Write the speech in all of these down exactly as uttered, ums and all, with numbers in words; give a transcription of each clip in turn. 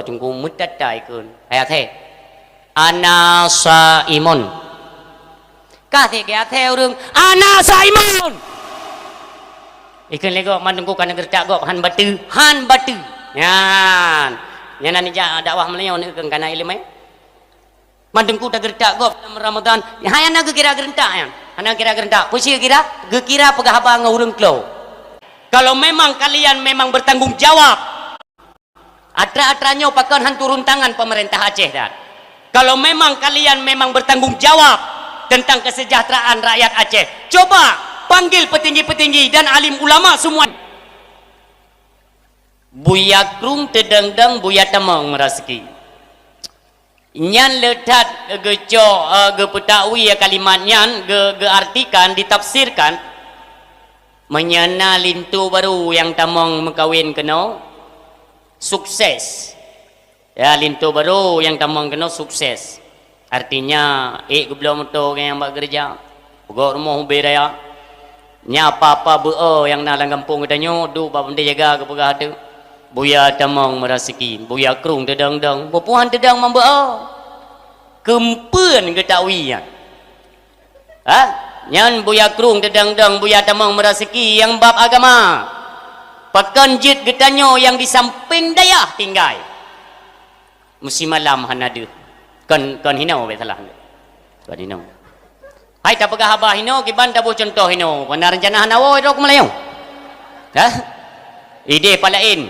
Teungku meutatai kheun. Hai athée. "Ana saimun." Ka athée geuathée ureuëng, "Ana saimun." Ikheun lé gob, man teungku ka na geureutak gob, han bateue, han bateue. Nyan. Nyan na nijak dakwah meulayeue neukheun kana iéleumé. Man teungku tageureutak gob lam Ramadan, hana geukira geureutak nyan. Hana geukira geureutak. Peue geukira? Geukira peugah haba ngon ureuëng klo. Kalau memang kalian memang bertanggung jawab, atra-atra nyoe pakon han turun tangan pemerintah Aceh dan. Kalau memang kalian memang bertanggung jawab tentang kesejahteraan rakyat Aceh, coba panggil petinggi-petinggi dan alim ulama semua. Buya krueng teudong-dong, buya tamong meuraseuki. Nyan le that geucok, eh, geupeutakwi kalimat nyan, geu-, geuartikan, ditafsirkan, meunyoe na linto barô nyang tamong meukawen keunoe, sukses. Ya, linto barô nyang tamong keunoe sukses. Artinya, ék geubloe moto nyang bak geureuja, peugöt rumoh ubé raya. Nyan apa-apa beuo nyang na lam gampông geutanyoe, duek bak peunteng jaga geupeugah teuk, "Buya tamong meuraseuki, buya krueng teudong-dong, bupuhan teudong mambeuo." Keumpeuen geutakwi nyan. Ha? Nyan buya krueng teudong-dong, buya tamong meuraseuki nyang bab agama. Pakon jeuet geutanyoe nyang di sampéng dayah tinggai. Meusimalam hana deuh. Kon, kon hinoe, bèk salah. Kon hinoe. Hai tapeugah haba hinoe, kiban taboh cuntoh hinoe. Kon na reuncana hana woe droe keu Meulayu. Hah? Idéh pat laén.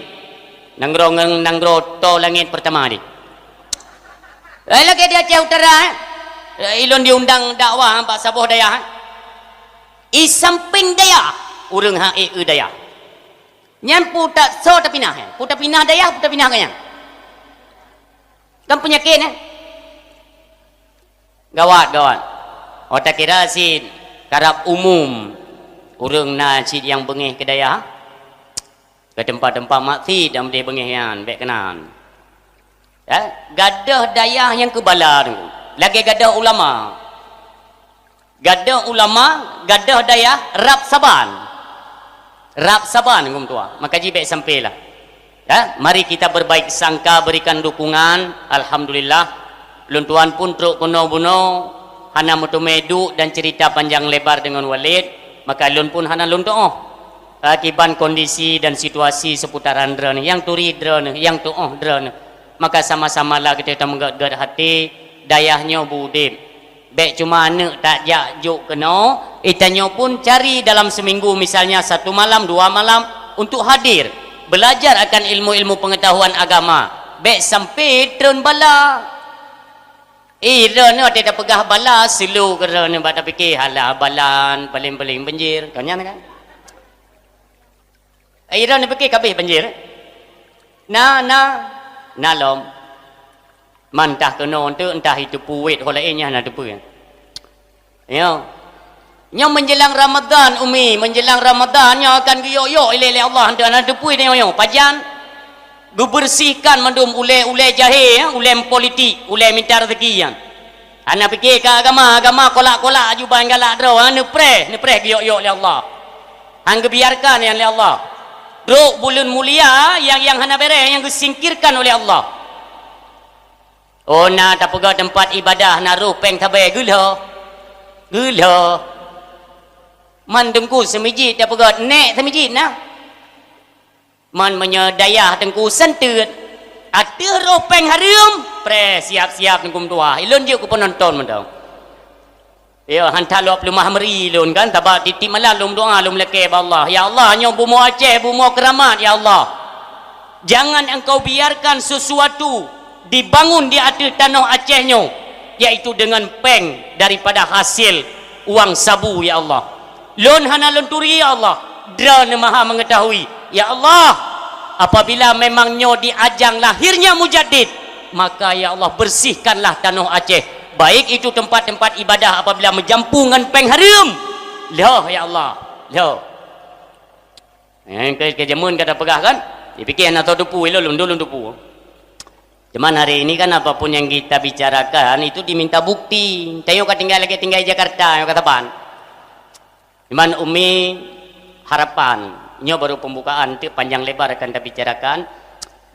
Nanggroe ngon nanggroe toe langét peurtama deh. Eh, lagèe di Aceh Utara, eh. Eh, ilôn diundang dakwah bak saboh dayah, eh. I sampéng dayah, ureueng han ék eu dayah. Nyan peue ta-, soe tapinah, eh? Peue tapinah dayah, peue tapinah gobnyan? Kan peunyakét, eh? Gawat, gawat. Oh, takira cit karab umum ureueng na cit nyang beungéh keu dayah, keu teumpat-teumpat maksiet nyang beungéh nyan, bèk keunan. Ya, gadôh dayah nyang keubala tu, lagèe gadôh ulama. Gadôh ulama, gadôh dayah, rab saban. Rab saban, geutanyoe. Maka jih bèk sampélah. Ya, mari kita berbaik sangka, berikan dukungan. Alhamdulillah. Lôn tuan pun trok keunoe bunoe, hana meuteumé duek dan cerita panjang lebar deungon Walid, maka lôn pun hana lôn tuoh. Akibat kondisi dan situasi seputaran droeneuh, nyang turi droeneuh, nyang tuoh droeneuh. Maka sama-samalah geutanyoe tameugèt-gèt até, dayah nyoe beu udép. Bèk cuma aneuk tajak jok keunoe, geutanyoe pun cari dalam seminggu misalnya satu malam, dua malam untuk hadir, belajar akan ilmu-ilmu pengetahuan agama. Bèk sampé treun bala. Eh, droeneuh watèe tapeugah bala, seulô keu droeneuh bak tapike, halah bala, paléng-paléng beunjir. Kon nyan kan? Ai droeneuh pike ka abéh beunjir? Na, na, na lom. Man entah keunoe teuk, entah i teupeu wét ho laén nyan hana teupeu. Nyoe. Nyoe menjelang Ramadan, Umi, menjelang Ramadan nyoe akan geuyok-yok ilèe lé Allah, hana teupeu nyoe, nyoe. Pajan? Geubeureusikan mandum ulèe-ulèe jahé, ya, ulèe politik, ulèe mita rezeki nyan. Hana pike keu agama, agama kolak-kolak aju ban galak droe, ha, neupreh, neupreh geuyok-yok lé Allah. Han geubiarkan nyan lé Allah. Trok buleuen mulia nyang, nyang hana bèrèh, nyang geusingkirkan oleh Allah. Oh, na tapeugah teumpat ibadah na roh pèng sabé, geulhô. Geulhô. Man teungku seumijit tapeugah, nèk seumijit na. Man meunyoe dayah teungku seunteuet, ateueh roh pèng hareuem, preh siap-siap teungku meutuah. Ilôn jeuet keu peunonton mantong. Ya, han that lôn peuleumah meuri lôn kan, sabab tiep-tiep malam lôn meudoa, lôn meulakèe bak Allah. Ya Allah, nyoe bumoe Aceh, bumoe keuramat, ya Allah. Jangan Engkau biarkan sesuatu dibangun di ateueh tanoh Aceh nyoe, yaitu dengan pèng daripada hasil uang sabu, ya Allah. Lôn hana lôn turi, ya Allah. Droeneuh Maha Mengetahui. Ya Allah, apabila memang nyoe di ajang lahirnya mujaddid, maka, ya Allah, bersihkanlah tanoh Aceh, baik itu tempat-tempat ibadah apabila meujampu ngon pèng hareuem. Lheuh, ya Allah, lheuh. Eh, keu, keu jameun ka tapeugah kan? Dipike hana soe teupeu, ilôn lôn, lôn teupeu. Cuman hari ini kan apapun yang kita bicarakan itu diminta bukti. Tanyoe ka tinggai lagèe tinggai Jakarta, nyoe ka saban. Cuman Umi, harapan, nyoe baru pembukaan, teuk panjang lebar akan tabicarakan.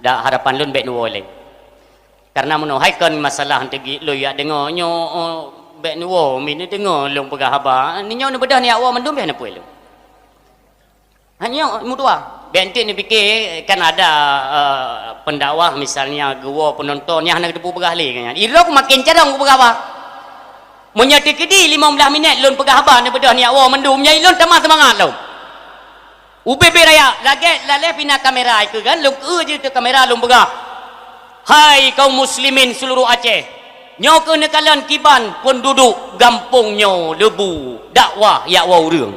Dan harapan lôn bèk neuwoe lé. Karena meunoe hai kon masalah teugi lôn jak deungoe nyoe, oh, bèk neuwoe, mi neudeungoe lôn peugah haba. Nyoe neubeudôh nyak woe mandum bèk neupue lôn. Hanya meutuah. Bèk enteuk neupike kan ada, eh, pendakwah misalnya geuwoe penonton nyang hana geuteupeue peugah lé kan. Ilôn makin carông kupeugah haba. Meunyoe teukeudi limong blaih minét lôn peugah haba neubeudôh nyak woe mandum, nyan ilôn tamah seumangat lôn. Ubé-bé raya, lagèe laleh pina kamera keu kan, lôn keu jeuet kamera lôn peugah. Hai kaum muslimin seluruh Aceh, nyoe keuh neukalon kiban penduduk gampông nyoe Lebu dakwah jak woe ureueng.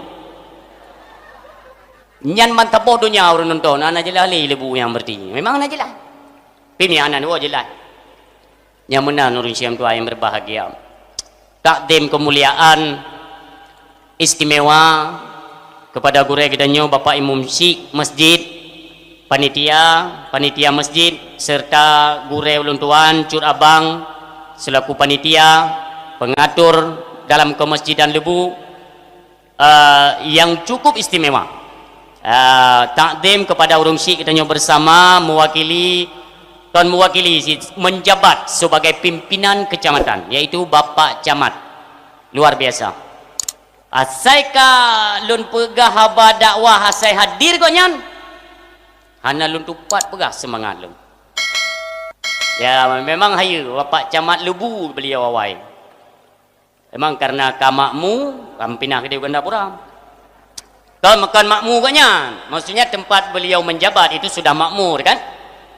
Nyan ban saboh donya ureueng nonton, hana jeulaih lé Lebu nyang berarti. Memang hana jeulaih. Pih nyan hana woe jeulaih. Nyang meunan ureueng syedara nyang berbahagia. Takdim kemuliaan istimewa kepada gurèe geutanyoe Bapak Imum Syik Masjid, panitia, panitia masjid, serta gurèe ulôn tuan, cut abang, selaku panitia, pengatur dalam kemasjidan Lebu, eh, yang cukup istimewa. Eh, takdim kepada ureueng syik geutanyoe bersama mewakili, kon mewakili sih, menjabat sebagai pimpinan kecamatan, yaitu Bapak Camat. Luar biasa. Asai ka lôn peugah haba dakwah asai hadir gobnyan, hana lôn tupat peugah seumangat lôn. Ya, memang hayeue Bapak Camat Lebu beliau awai. Memang karena ka makmu, ka pinah keudéh u Gandapura. Kon, kon makmu gobnyan. Maksudnya tempat beliau menjabat itu sudah makmur kan?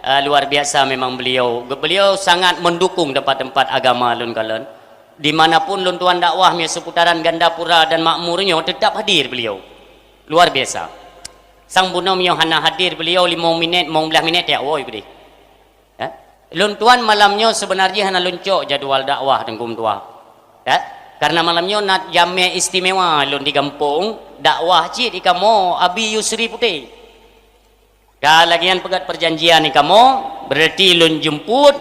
Eh, luar biasa memang beliau. Beliau sangat mendukung tempat-tempat agama lôn kalon. Di mana pun lôn tuan dakwah mi seputaran Gandapura dan makmur nyoe tetap hadir beliau. Luar biasa. Sang bunoe nyoe hana hadir beliau limong minét, limong blaih minét jak woe keudéh. Ya. Lôn tuan malam nyoe sebenarnya hana lôn cok jadwal dakwah Teungku Meutuah. Ya. Karena malam nyoe na jamé istimewa lôn di gampông, dakwah cit di kamoe Abi Yusri Putéh. Ka lagèe nyan peugöt perjanjian di kamoe, berarti lôn jemput,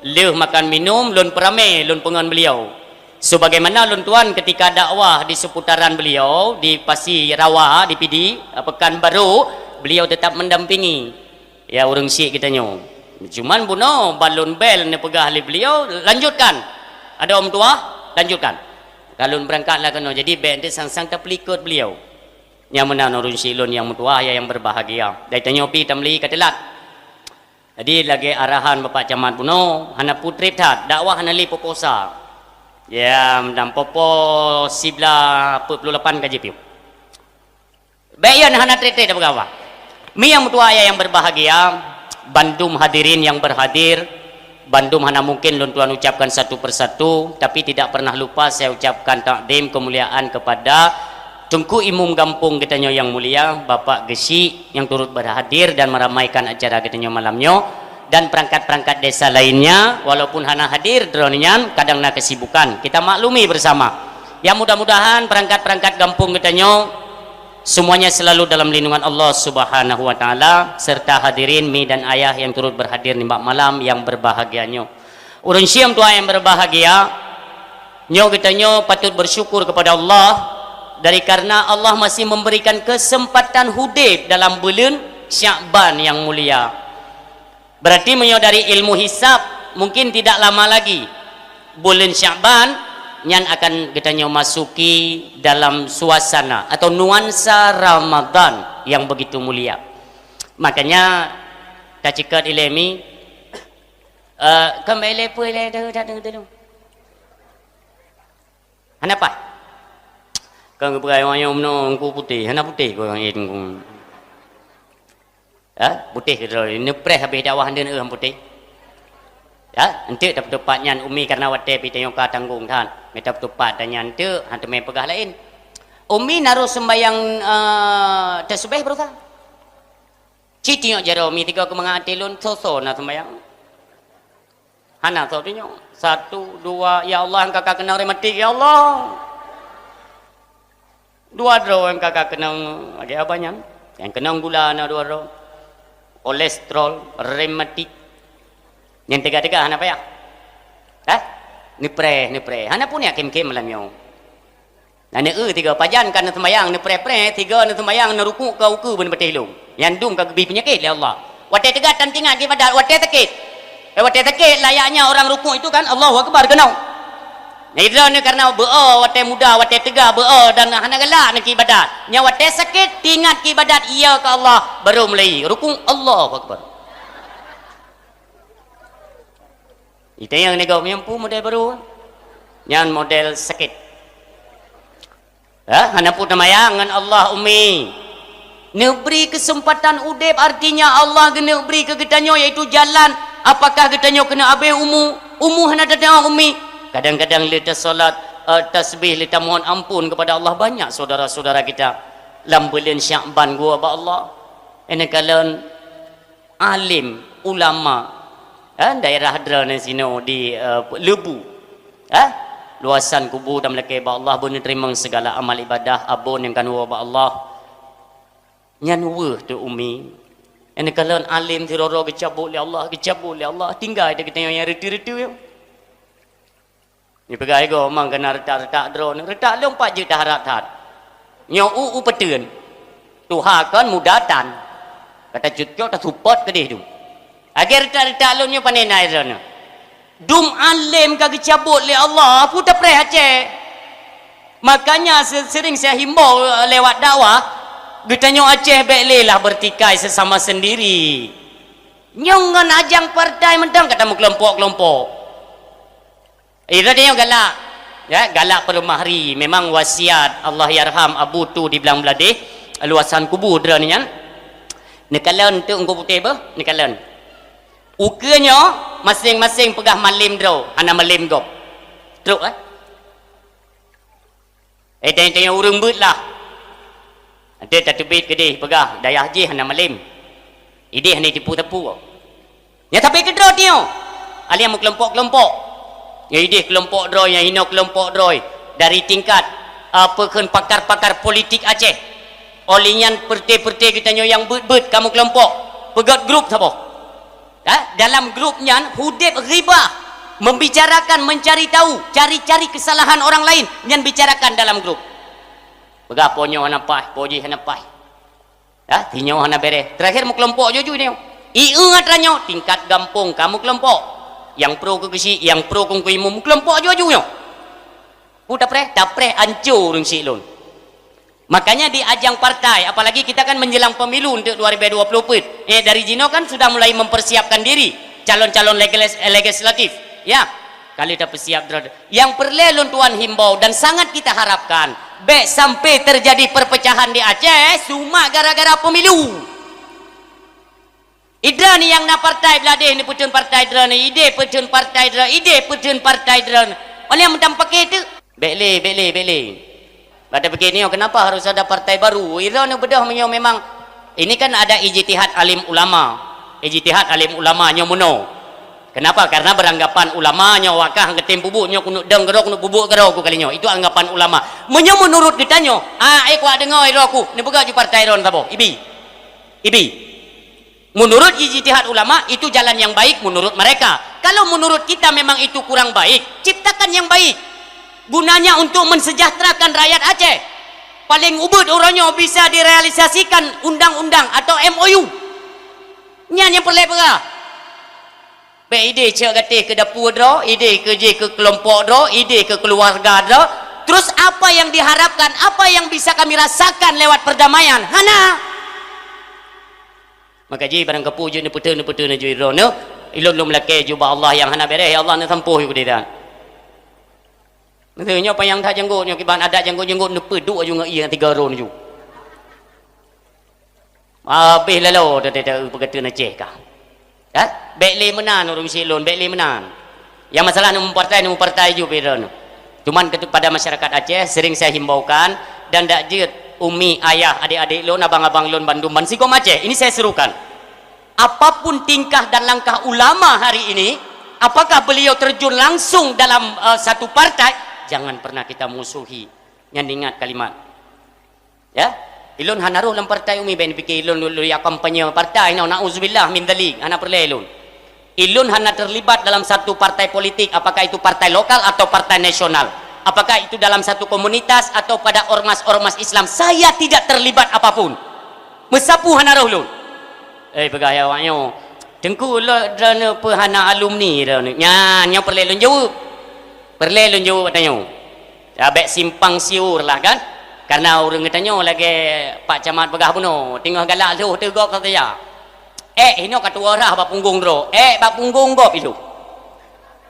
lheueh makan minum, lôn peuramé, lôn peungon beliau. Sebagaimana lôn tuan ketika dakwah di seputaran beliau, di Pasi Rawa, di Pidie, Pekanbaru, beliau tetap mendampingi. Ya, ureueng syik geutanyoe. Cuman bunoe ban lôn bel neupeugah lé beliau, "Lanjutkan. Adoe meutuah, lanjutkan." Ka lôn beurangkat lah keunoe. Jadi, bèk enteuk sang-sang tapeulikot beliau. Nyang meunan ureueng syik lôn nyang meutuah, ya, nyang berbahagia. Dari tanyoe pih tameuli ka teulat. Jadi, lagèe arahan Bapak Camat bunoe, hana peue trép that, dakwah hana lé poh-poh sa. Ya, meunan poh-poh siblah peuet puluh lapan ka jipiôh. Bèk, ya, hana trép-trép tapeugah. Mi nyang meutuah, ya, nyang berbahagia, bandum hadirin yang berhadir, bandum hana mungkin lôn tuan ucapkan satu persatu, tapi tidak pernah lupa saya ucapkan takdim kemuliaan kepada Teungku Imum Gampông geutanyoe nyang mulia, Bapak Geuchik nyang turut berhadir dan meramaikan acara geutanyoe malam nyoe, dan perangkat-perangkat desa lainnya, walaupun hana hadir droeneuh nyan, kadang na kesibukan. Kita maklumi bersama. Ya, mudah-mudahan perangkat-perangkat gampông geutanyoe semuanya selalu dalam lindungan Allah Subhanahu wa Taala, serta hadirin mi dan ayah yang turut berhadir nibak malam yang berbahagia nyoe. Ureueng syik meutuah yang berbahagia, nyoe geutanyoe patut bersyukur kepada Allah dari karena Allah masih memberikan kesempatan hudép dalam buleuen Syakban yang mulia. Berarti meunyoe dari ilmu hisab, mungkin tidak lama lagi buleuen Syakban nyan akan geutanyoe masuki dalam suasana atau nuansa Ramadan yang begitu mulia. Makanya, taceukeut ilée mi, eh, keumbali lé peue lé deuh, deuh, deuh, deuh. Hana paih. Kan geupeugah nyang meunoe Teungku putéh, hana putéh keu nyang Teungku. Ya, putéh keudroe, neupreh habéh dakwah ndeun eu putéh. Ya, enteuk tapeutupat nyan Umi karena watée pih tanyoe ka tanggong that. Mita peutupat dan nyan enteuk, han teumé peugah laén. Umi naroh sembayang, eh, tasbih baroesa. Ci tinyok jaroe Umi tiga keumangat até lôn, soe-soe na sembayang. Hana soe tunyok. Satu, dua, ya Allah, nyang ka ka keunong rematik, ya Allah. Dua droe nyang ka ka keunong lagée abah nyan. Nyang keunong gula na dua droe. Kolesterol, rematik. Nyang teuga-teuga hana payah. Hah? Neupreh, neupreh. Hana pun yakin kém malam nyoe. Na neu-eu tiga pajan ka neuseumayang, neupreh-preh, tiga neuseumayang, neurukuk ka ukeue beuneupeutéh lom. Nyan dum ka geubri peunyakét lé Allah. Watée teuga tan tingat ibadat, watée sakét. Eh, watée sakét, layaknya orang rukuk itu kan, Allahu Akbar, keunoe. Nah, idroe ni karena beu-o watée muda, watée teuga beu-o dan hana galak niki ibadat. Nya watée sakét, teuingat keu ibadat iya keu Allah, baru mulai rukuk, Allahu Akbar. Itanyong ni gop nyang peue model baru. Nyan model sakét. Ha? Hana peue teumayang ngon Allah, Umi. Neubri keuseumpatan udeb, artinya Allah geuneuk bri keu geutanyoe, yaitu jalan. Apakah geutanyoe keuneuk abéh umu? Umu hana teudeungoe, Umi. Kadang-kadang lé tasalat, eh, tasbih, lé tamohon ampôn kepada Allah. Banyak saudara-saudara kita lam buleuen Syakban geuwoe bak Allah. Ini kalon alim, ulama, eh, daerah droeneuh sinoe di, eh, Lebu. Eh, luasan kubu dan meulakée bak Allah, beuneuterimong segala amal ibadah abon nyang ka neuwoe bak Allah. Nyan weueh teuh, Umi. Ini kalon alim sidroe geucabot lé Allah, geucabot lé Allah, tinggai teuh geutanyoe nyang reuteuh-reuteuh nyoe. Jipeugah igoe mang keunan reutak-reutak droeneuh. Reutak lôn pat jeuet taharap that. Nyoe u, u peuteun. Tuha kon muda tan. Ka tacok-cok tasupot keudeh dum. Lagée reutak-reutak lôn nyoe pane na droeneuh. Dum além ka geucabot lé Allah, peue tapreh Aceh. Makanya se-, sering saya himbau, eh, lewat dakwah, geutanyoe Aceh bék lé lah bertikai sesama sendiri. Nyoe ngon ajang partai mantong ka tameukelompok-kelompok. Eh, droeneuh galak. Ya, galak peuleumah ri. Memang wasiat Allahyarham Abu Tu di Blang Bladeh, luasan kubu droeneuh nyan. Neukalon teuk Teungku Putéh beuh, neukalon. Ukeue nyoe maséng-maséng peugah malém droe, hana malém gob. Trok, eh? Eh, tanyong-tanyong ureuëng beuet lah. Até tateubiet keudeh peugah dayah jih hana malém. Ideh hana tipu-tipu. Nya tapi keudroe tio. Alih meukelompok-kelompok. Nya ideh kelompok droe, nya hinoe kelompok droe. Dari tingkat, apa kheun, pakar-pakar politik Aceh. Oleh nyan peureuté-peureuté geutanyoe nyang beuet-beuet kamoe kelompok. Peugét grup saboh. Ha? Dalam grup nyan udeb ghibah, membicarakan, mencari tahu, cari-cari kesalahan orang lain, nyan bicarakan dalam grup. Peugah po nyoe hana paih, po jih hana paih. Ha? Sinyoe hana bereh. Terakhir meukelompok juju nyoe. Ieu atra nyoe tingkat gampông ka meukelompok. Nyang pro keu geuchik, nyang pro keu imum, meukelompok juju nyoe. Peue tapreh? Tapreh ancô ureuëng chik lôn. Makanya di ajang partai, apalagi kita kan menjelang pemilu untuk dua ribu dua puluh empat. Eh, dari jinoe kan sudah mulai mempersiapkan diri calon-calon legislatif. Ya, kali tapeusiap droe. Nyang peureulée lôn tuan himbau dan sangat kita harapkan, bék sampai terjadi perpecahan di Aceh, cuma gara-gara pemilu. Idroe ni nyang na partai bladeh neupeuteun partai droe ni, ideh peuteun partai droe, ideh peuteun partai droe ni. Oleh meutam paké teuk. Bék lé, bék lé, bék lé. Bak tapike nyoe, kenapa harus ada partai baru? Idroe ni beudôh meunyoe memang, ini kan ada ijtihad alim ulama. Ijtihad alim ulama nyoe meunoe. Kenapa? Karena beranggapan ulama nyoe wakah geutem peubuet nyoe keuneuk dong keudroe, keuneuk peubuet keudroe ku kali nyoe. Itu anggapan ulama. Meunyoe menurut geutanyoe, ah, eh, kuat deungoe idroe ku, neupeugah ju partai droe saboh. Ibi. Ibi. Menurut ijtihad ulama, itu jalan yang baik menurut mereka. Kalau menurut kita memang itu kurang baik, ciptakan yang baik. Gunanya untuk mensejahterakan rakyat Aceh. Paling ubit uroe nyoe bisa direalisasikan undang-undang atau M O U. Nyan nyang peureulée peugah. Bék ideh cok gatéh keu dapur droe, ideh keu jih keu kelompok droe, ideh keu keluarga droe. Terus apa yang diharapkan, apa yang bisa kami rasakan lewat perdamaian? Hana. Maka jih barang kapeue jeuet neupeuteun-neupeuteun laju droeneuh, ilôn lôn meulakée ju bak Allah nyang hana bereh, ya Allah, neusampôh ju keudeh that. Meuseu nyoe panyang that janggot nyoe kiban adat janggot-janggot neupeuduek laju ngon ié nyang tiga droe laju. Habéh lalo teuteuteu peugah teun Aceh kah. Ha? Bék lé meunan ureuëng chik lôn, bék lé meunan. Nyang masalah neumupartai, neumupartai ju pih droeneuh. Cuman kepada masyarakat Aceh sering saya himbaukan dan dak jeuet umi, ayah, adik-adik lôn, abang-abang lôn bandum bansigom Aceh. Ini saya serukan. Apapun tingkah dan langkah ulama hari ini, apakah beliau terjun langsung dalam, eh, satu partai, jangan pernah kita musuhi. Nyan ingat kalimat. Ya, ilôn hana roh lam partai umi, bék neupike ilôn lôn ya kampanye partai, no, nauzubillah min dzalik, hana peureulée ilôn. Ilôn hana terlibat dalam satu partai politik, apakah itu partai lokal atau partai nasional, apakah itu dalam satu komunitas atau pada ormas-ormas Islam, saya tidak terlibat apapun. Meusapeue hana roh lôn. Eh, peugah ya awak nyoe. Teungku, lôn droeneuh peue hana alumni droeneuh? Nyan, nyoe peureulée lôn jaweueb. Peureulée lôn jaweueb tanyoe. Ya, bék simpang siur lah kan. Karena ureuëng geutanyoe lagée Pak Camat peugah bunoe, teungoh galak lhôh teuh gob saja. Ék hinoe ka tuwoe rhah bak punggong droe, ék bak punggong gob ilôh.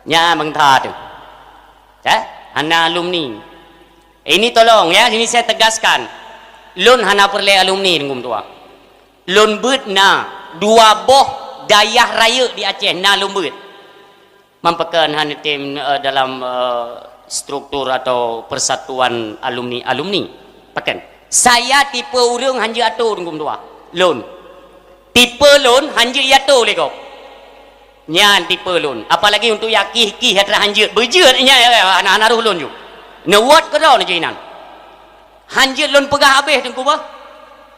Nyan meuntha teuh. Eh, hana alumni. Ini tolong ya, ini saya tegaskan. Lôn hana peureulée alumni, Teungku meutuah. Lôn beuet na dua boh dayah rayeuk di Aceh na lôn beuet. Mampakon hana tem, eh, dalam, eh, struktur atau persatuan alumni-alumni. Pakon. Saya tipe ureuëng hanjeuet atô, Teungku meutuah. Lôn. Tipe lôn hanjeuet iato lé gob. Nyan tipe lôn. Apalagi untuk yak kih-kih atra hanjeuet. Beujeuet nyan, ya, ya, hana, hana roh lôn ju. Neuwot keudroe neuju inan. Hanjeuet lôn peugah habéh Teungku bah.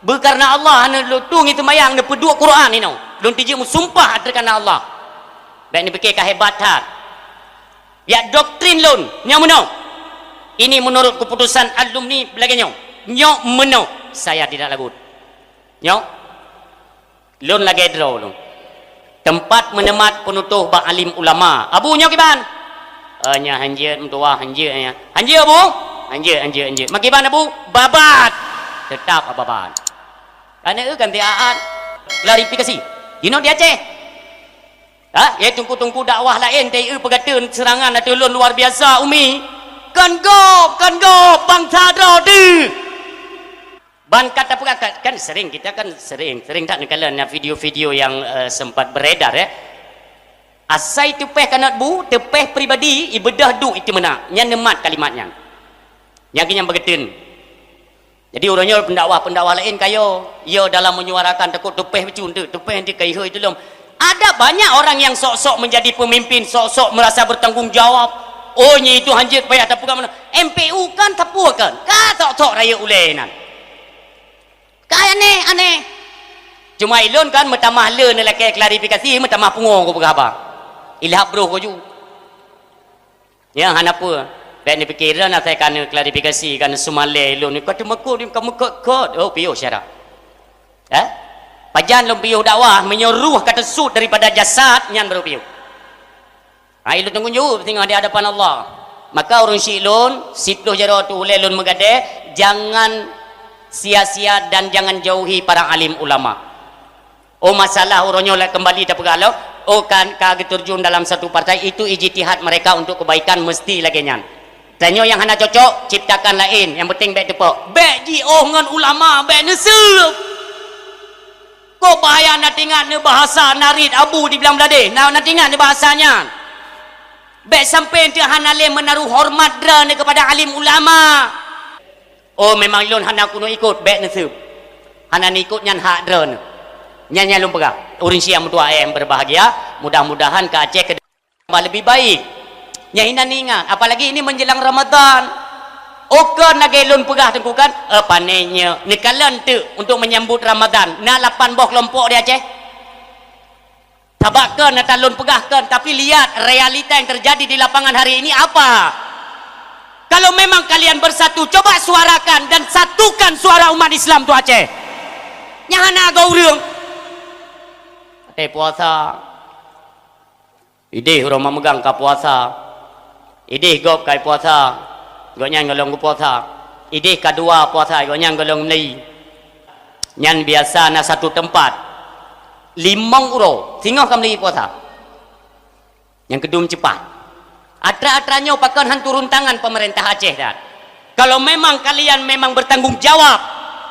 Beukarna Allah hana lôn tueng itu mayang neupeuduek Quran inoe. Lôn tijeuet meusumpah ateueh karna Allah. Bék neupike ka hebat that. Ya doktrin lôn, nyoe meunoe. Ini menurut keputusan alumni lagée nyoe. Nyoe meunoe. Saya tidak lagut. Nyoe. Lôn lagée droe lôn. Teumpat meuneumat peunutoh bak alim ulama. Abu nyoe kiban? Eh, nyan hanjeuet meutuah, hanjeuet nyan. Hanjeuet, Abu? Hanjeuet, hanjeuet, hanjeuet. Makiban, Abu? Babat. Tetap babat. Karena eu kan tiaat. Klarifikasi. Jinoe di Aceh. Ha? Ya teungku-teungku dakwah laén, T I E peugateun seurangan ateueh lôn luar biasa, Umi. Kon gob, kon gob, bangsa droe deuh. Ban ka tapeugah ka-, kan sering, kita kan sering, sering that neukalon na video-video yang, eh, sempat beredar, ya. Asai teupeh kanot bu, teupeh pribadi, ibeudôh duek itu meunak. Nyan neumat kalimat nyan. Nyang keu nyan beugeuteueng. Jadi, uroe nyoe pendakwah-pendakwah laén kayo, yo dalam menyuarakan takot teupeh bacut, teupeh nanti kai hoi tulom. Ada banyak orang yang sok-sok menjadi pemimpin, sok-sok merasa bertanggung jawab. Oh, nyi itu hanjeuet payah tapeugah meunan. M P U kan tapeugah kan? Ka sok-sok rayeuk ulée nan. Ka aneh, aneh. Cuma ilôn kan meutamah le neulakée klarifikasi, meutamah pungo kupeugah haba. Ilhab broh kuju. Ya, hana peue. Bék neupiké droe na asai ka neuklarifikasi, ka neusumalée lôn. Ka teumakot, ka meukot-kot. Oh, piôh syarat. Eh? Pajan lôn piôh dakwah, meunyoe ruh ka teusut daripada jasad, nyan baru piôh. Ha, ilôn tanggung jaweueb singoh di hadapan Allah. Maka ureuëng syiek lôn, siplôh jaroe teuh ulée lôn meugadée, jangan sia-sia dan jangan jauhi para alim ulama. Oh, masalah uroe nyoe lé kembali tapeugah lom, oh, kan ka geuterjun dalam satu partai, itu ijtihad mereka untuk kebaikan, mesti lagée nyan. Tanyoe nyang hana cocok, ciptakan laén, nyang penting bék teupok. Bék jiôh ngon ulama, bék neuseup. Kok bahaya na tingat neubahasa narit abu di Blang Bladeh, na, na tingat neubahasa nyan. Bék sampai teuh hana lé meunaruh hormat droeneuh kepada alim ulama. Oh, memang lôn hana keuneuk ikot, bék neuseup. Hana neuikot nyan hak droeneuh. Nyan nyang lôn peugah. Ureuëng syiek meutuah nyang berbahagia, mudah-mudahan keu Aceh keu depan lebih baik. Nyang inan ingat, apalagi ini menjelang Ramadan. Oh, kon lagée lôn peugah teungku kan, eh, pané nyoe, neukalon teuk untuk menyambut Ramadan. Na lapan boh kelompok di Aceh. Sabab kon ata lôn peugah kon, tapi lihat realita yang terjadi di lapangan hari ini apa. Kalau memang kalian bersatu, coba suarakan dan satukan suara umat Islam tu Aceh. Nyang hana agak ureuëng. Até puasa. Idéh uroe meumeugang ka puasa. Idéh gob kai puasa, gobnyan gohlom geupuasa. Idéh ka dua puasa, gobnyan gohlom meuli. Nyan biasa na satu teumpat. Limong uroe, singoh ka meuli puasa. Nyang keudum cepat. Atra-atra nyoe pakon han turun tangan pemerintah Aceh dan. Kalau memang kalian memang bertanggung jawab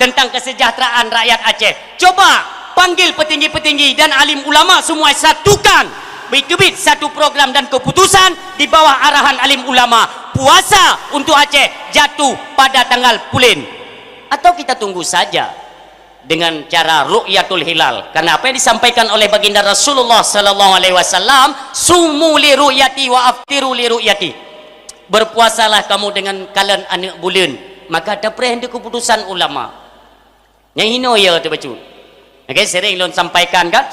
tentang kesejahteraan rakyat Aceh, coba panggil petinggi-petinggi dan alim ulama semua satukan, bit-bit satu program dan keputusan di bawah arahan alim ulama. Puasa untuk Aceh jatuh pada tanggal pulen. Atau kita tunggu saja dengan cara ru'yatul hilal. Karena apa yang disampaikan oleh baginda Rasulullah sallallahu alaihi wasallam, "Sumu li ru'yati wa aftiru li ru'yati." Berpuasalah kamu dengan kalon aneuk buleuen, maka tapreh di keputusan ulama. Nyang hino ya tu bacut. Okey, sering lôn sampaikan kan?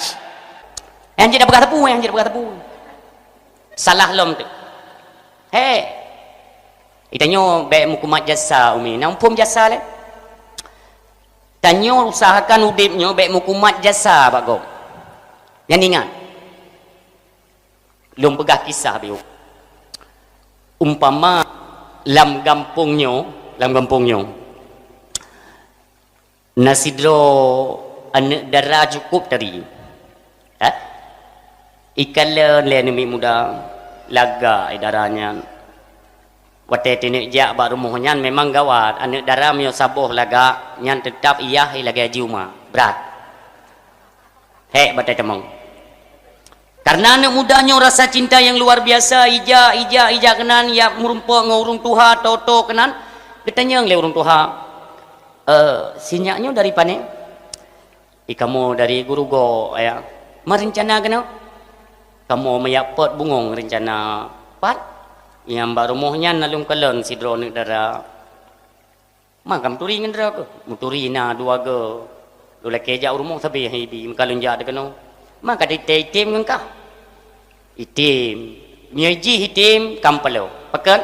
Yang tidak peugah tepu, yang tidak peugah tepu. Salah lom tu. Hei. Itanyoe bék meukumat jasa umi. Na muphom jasa lé. Tanyoe usahakan udeb nyoe bék meukumat jasa bak gob. Nyan ingat, Lôn peugah kisah biôh. Umpama lam gampông nyoe, lam gampông nyoe, na sidroe aneuëk dara cukup tari. Eh? Ikalon lé aneuk muda, lagak dara nyan. Watée teuneuk jak bak rumoh nyan memang gawat. Aneuëk dara meunyoe saboh lagak, nyan teutab iyah lagée haji uma. Brat. Hék batée tamong. Karena aneuk muda nyoe rasa cinta yang luar biasa, ijak, ijak, ijak keunan, ijak meurumpok ngon ureuëng tuha, toto keunan. Geutanyong lé ureuëng tuha, "Eh, si nyak nyoe dari pane?" "I kamoe dari Gurugok, ayah." "Ma reuncana keunoe?" "Kamoe meujak pot bungong reuncana." "Pat?" "Nyang bak rumoh nyan na lôn kalon sidroe aneuëk dara." "Ma ka meuturi ngon droe keuh?" "Meuturi na dua go. Lôn lakée jak u rumoh sabe hai bi, meuka lôn jak teuh keunoe." "Ma ka teuitem ngon kah?" "Item." "Meunyoe jih item, ka meupaloe." "Pakon?"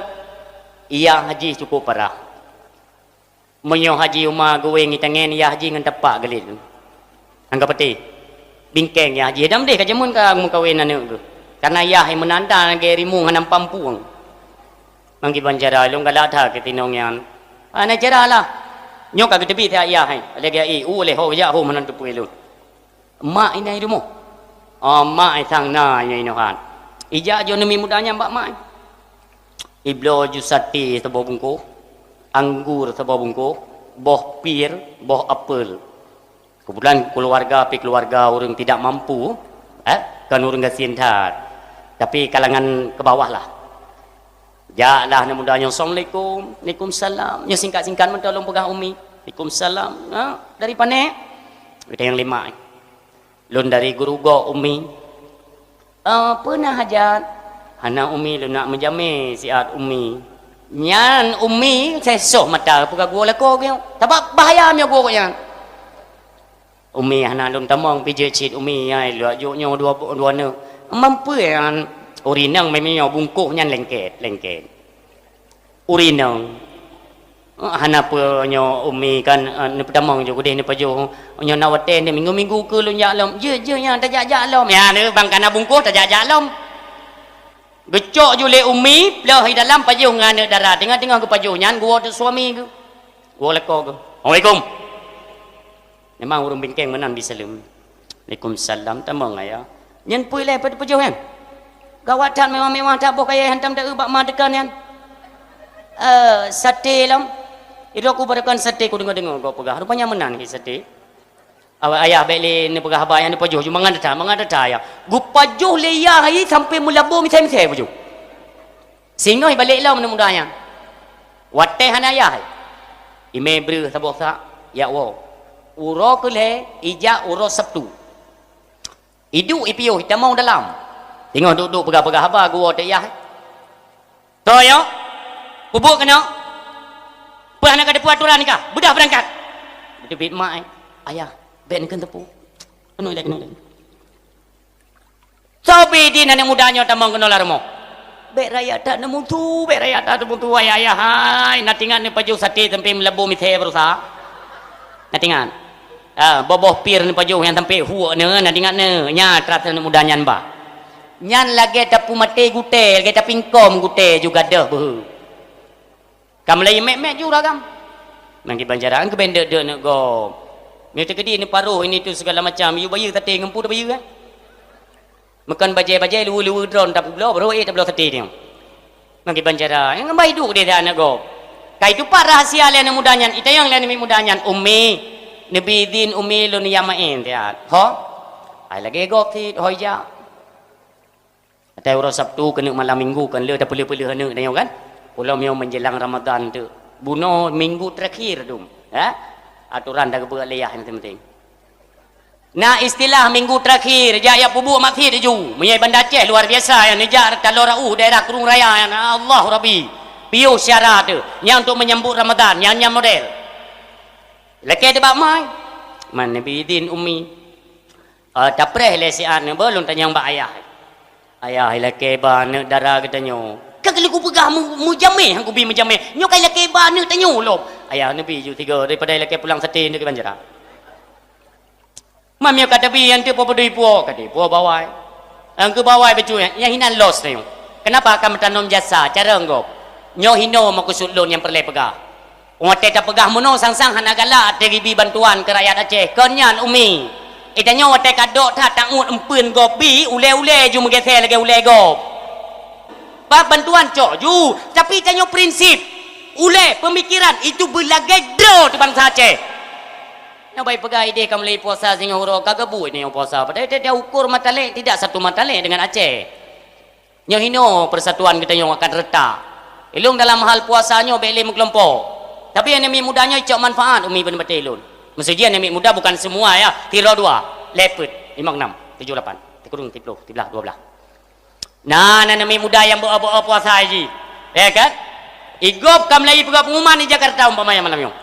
"Iyah jih cukup parah. Meunyoe haji uma geuwéng itangen, iyah jih ngon tapak geulit." Angka peuté. Bingkeng iyah jih. Dam deh ka jameun ka meukawen aneuëk geuh. Karena iyah meunan that lagée rimueng hana pampueng. Manggiban cara lôn galak that keu tinong nyan. Hana cara lah. Nyoe ka geuteubiet siat iyah hai. Lagée i u lé ho jak ho meunan teupeu lôn. Mak inai rumoh. Oh, mak ai sang na inai inohan. Ijak jo neumi muda nyan bak mak. Ibloe ju sate saboh bungkôh, anggur saboh bungkôh, boh pir, boh apel. Kebetulan keluarga pi keluarga ureuëng tidak mampu, eh, kan ureuëng gasien that. Tapi kalangan ke bawah lah. Jaklah aneuk muda nyoe, "Assalamualaikum." "Waalaikumsalam." Nyoe singkat-singkat mantong lôn peugah Umi. "Waalaikumsalam." "Ha, dari pane?" Ada yang lima. "Lôn dari Gurugok, Umi." "Oh, peue na hajat?" "Hana Umi, lôn nak meujamé siat Umi." Nyan Umi sesoh mata peugah gua lako geuh. Sabab bahaya meunyoe gua nyan. Umi hana lôn tamong pijeuet cit Umi, ai luak juk nyoe dua, dua neuk. Mampu nyan ureuëng inong meunyoe bungkôh nyan lengket, lengket. Ureuëng inong. Hana peue nyoe Umi kan, eh, neupeutamong ju keudeh neupajoh. Nyoe na watée ni minggu-minggu keu lôn jak lom. Jeuet, jeuet nyan tajak-jak lom. Ya, ni bang kana bungkôh tajak-jak lom. Geucok ju lé Umi, ploh di dalam pajoh ngon aneuëk dara. Teungoh-teungoh geupajoh nyan, geuwoe teuk suami geuh. Geuwoe lako geuh. "Assalamualaikum." Memang ureuëng bingkeng meunan bi saleuem. "Waalaikumsalam, tamong ayah." "Nyan peue lé pat pajoh nyan? Gawat that mewah-mewah that boh kayée hantam taeu bak ma teuka nyan." "Eh, sate lom." "Idroe ku barokan sate ku deungoe-deungoe gob peugah. Rupanya meunan hi sate." Awak ayah bék lé neupeugah haba nyan neupajoh ju mangat that, mangat that ayah. Geupajoh lé yah hai sampai meulabo misai-misai pajoh. Singoh ibalek lom aneuk muda nyan. Watée hana yah, imé breuh saboh sak, jak woe. Uroe keu lhée, ijak uroe Sabtu. Iduek ipiôh, itamong dalam. Singoh duek-duek peugah-peugah haba geuwoe teuk yah. "Toh yo, peubuet keunoe. Peue hana ka teupeue atoran nikah? Beudah beurangkat." Beuteubiet mak, "Ayah, bék neukeuen teupeu. Keunoe ilée, keunoe ilée." Soe bidin aneuk muda nyoe tamong keunoe lam rumoh. Bék rayeuk that neumusu, bék rayeuk that neumusu, ayah-ayah hai. Na tingat neupajoh sate sampai meulabo misai baroesa. Na tingat. Ah, boh-boh pir neupajoh nyang sampai huek neu, na tingat neu. Nya rasa aneuk muda nyan bah. Nyan lagée tapeumaté gutée, lagée tapingkom gutée ju gadôh beuhe. Ka meulayeue mek-mek ju uragam. Manggiban cara, "Keuben deuek-deuek aneuk gob. Meunyoe teukeudi neuparoh ini tu segala macam, yue bayeue sate ngon peue tabayeue, kan? Meukon bajée-bajée, luweue-luweue droe tapeubloe, baroe éh tabloe sate nyoe." Manggiban cara, nyang bah iduek deh aneuk gob. Ka itupat rahasia lé aneuk muda nyan, itanyong lé aneuk muda nyan, "Umi, neubi idhin Umi lôn jak maén siat." "Ho?" "Hai lagée gob cit, ho ijak." Atai uroe Sabtu keuneuk malam Minggu kan le tapeuleueh-peuleueh aneuk tanyoe kan. Ulôn nyoe menjelang Ramadan tu. Bunoe minggu terakhir tu. Ha? Atoran dah geupeugah lé yah penting-penting. Na istilah minggu terakhir, jak yak peubuet maksiet laju. Meunyoe Banda Aceh luar biasa yang neujak Taloh Rau daerah Krueng Raya yang Allah Rabbi. Piôh syara tu. Nyang untuk menyambut Ramadan, nyang nyang model. Lakée teuh bak mai. Man neubi idhin Umi. Ah, tapreh lé siat nyoe, beu lôn tanyong bak ayah. "Ayah, ilakée ba aneuk dara geutanyoe." "Ka keuneuk kupeugah mu-, meujamé, han kubi meujamé. Nyoe ka ilakée ba aneuk tanyoe lom." Ayah neubi ju tiga daripada ilakée pulang sate nyoe keu banjara. "Mam nyoe ka tabi, nyan teuk po beudui puwoe," ka dipuwoe bawai. Nyang keu bawai bacut, nyang hinan los tanyoe. Kenapa akan meutanom jasa, cara gob? Nyoe hinoe meukeusut lôn nyang peureulée peugah. Watée tapeugah meunoe sang-sang hana galak teugibi bantuan keu rakyat Aceh. Kon nyan, Umi. Eh, tanyoe watée ka dok that tangut empeuen gob bi, ulée-ulée ju meugeusée lagée ulée gob. Ba bantuan cok ju, tapi tanyoe prinsip. Ulée peumikiran itu beulagée droe teuh bansa Aceh. Nyoe bai peugah ideh ka meulai puasa singoh uroe ka geubuet nyoe puasa. Padahai tiep-tiep ukur mata lé, tidak satu mata lé dengan Aceh. Nyoe hinoe persatuan geutanyoe akan retak. Ilong dalam hal puasa nyoe bék lé meukelompok. Tapi aneuk miet muda nyoe icok manfaat Umi beuneubeuté lôn. Meuseujih aneuk miet muda bukan semua ya, tiro dua, lhée peuet, limong enam, tujoh lapan, sikureueng siploh, siblaih, dua blaih. Nah, aneuk miet muda nyang beu-beu puasa jih. Ya kan? Igob ka meulai peugah pengumuman di Jakarta umpamanya malam nyoe.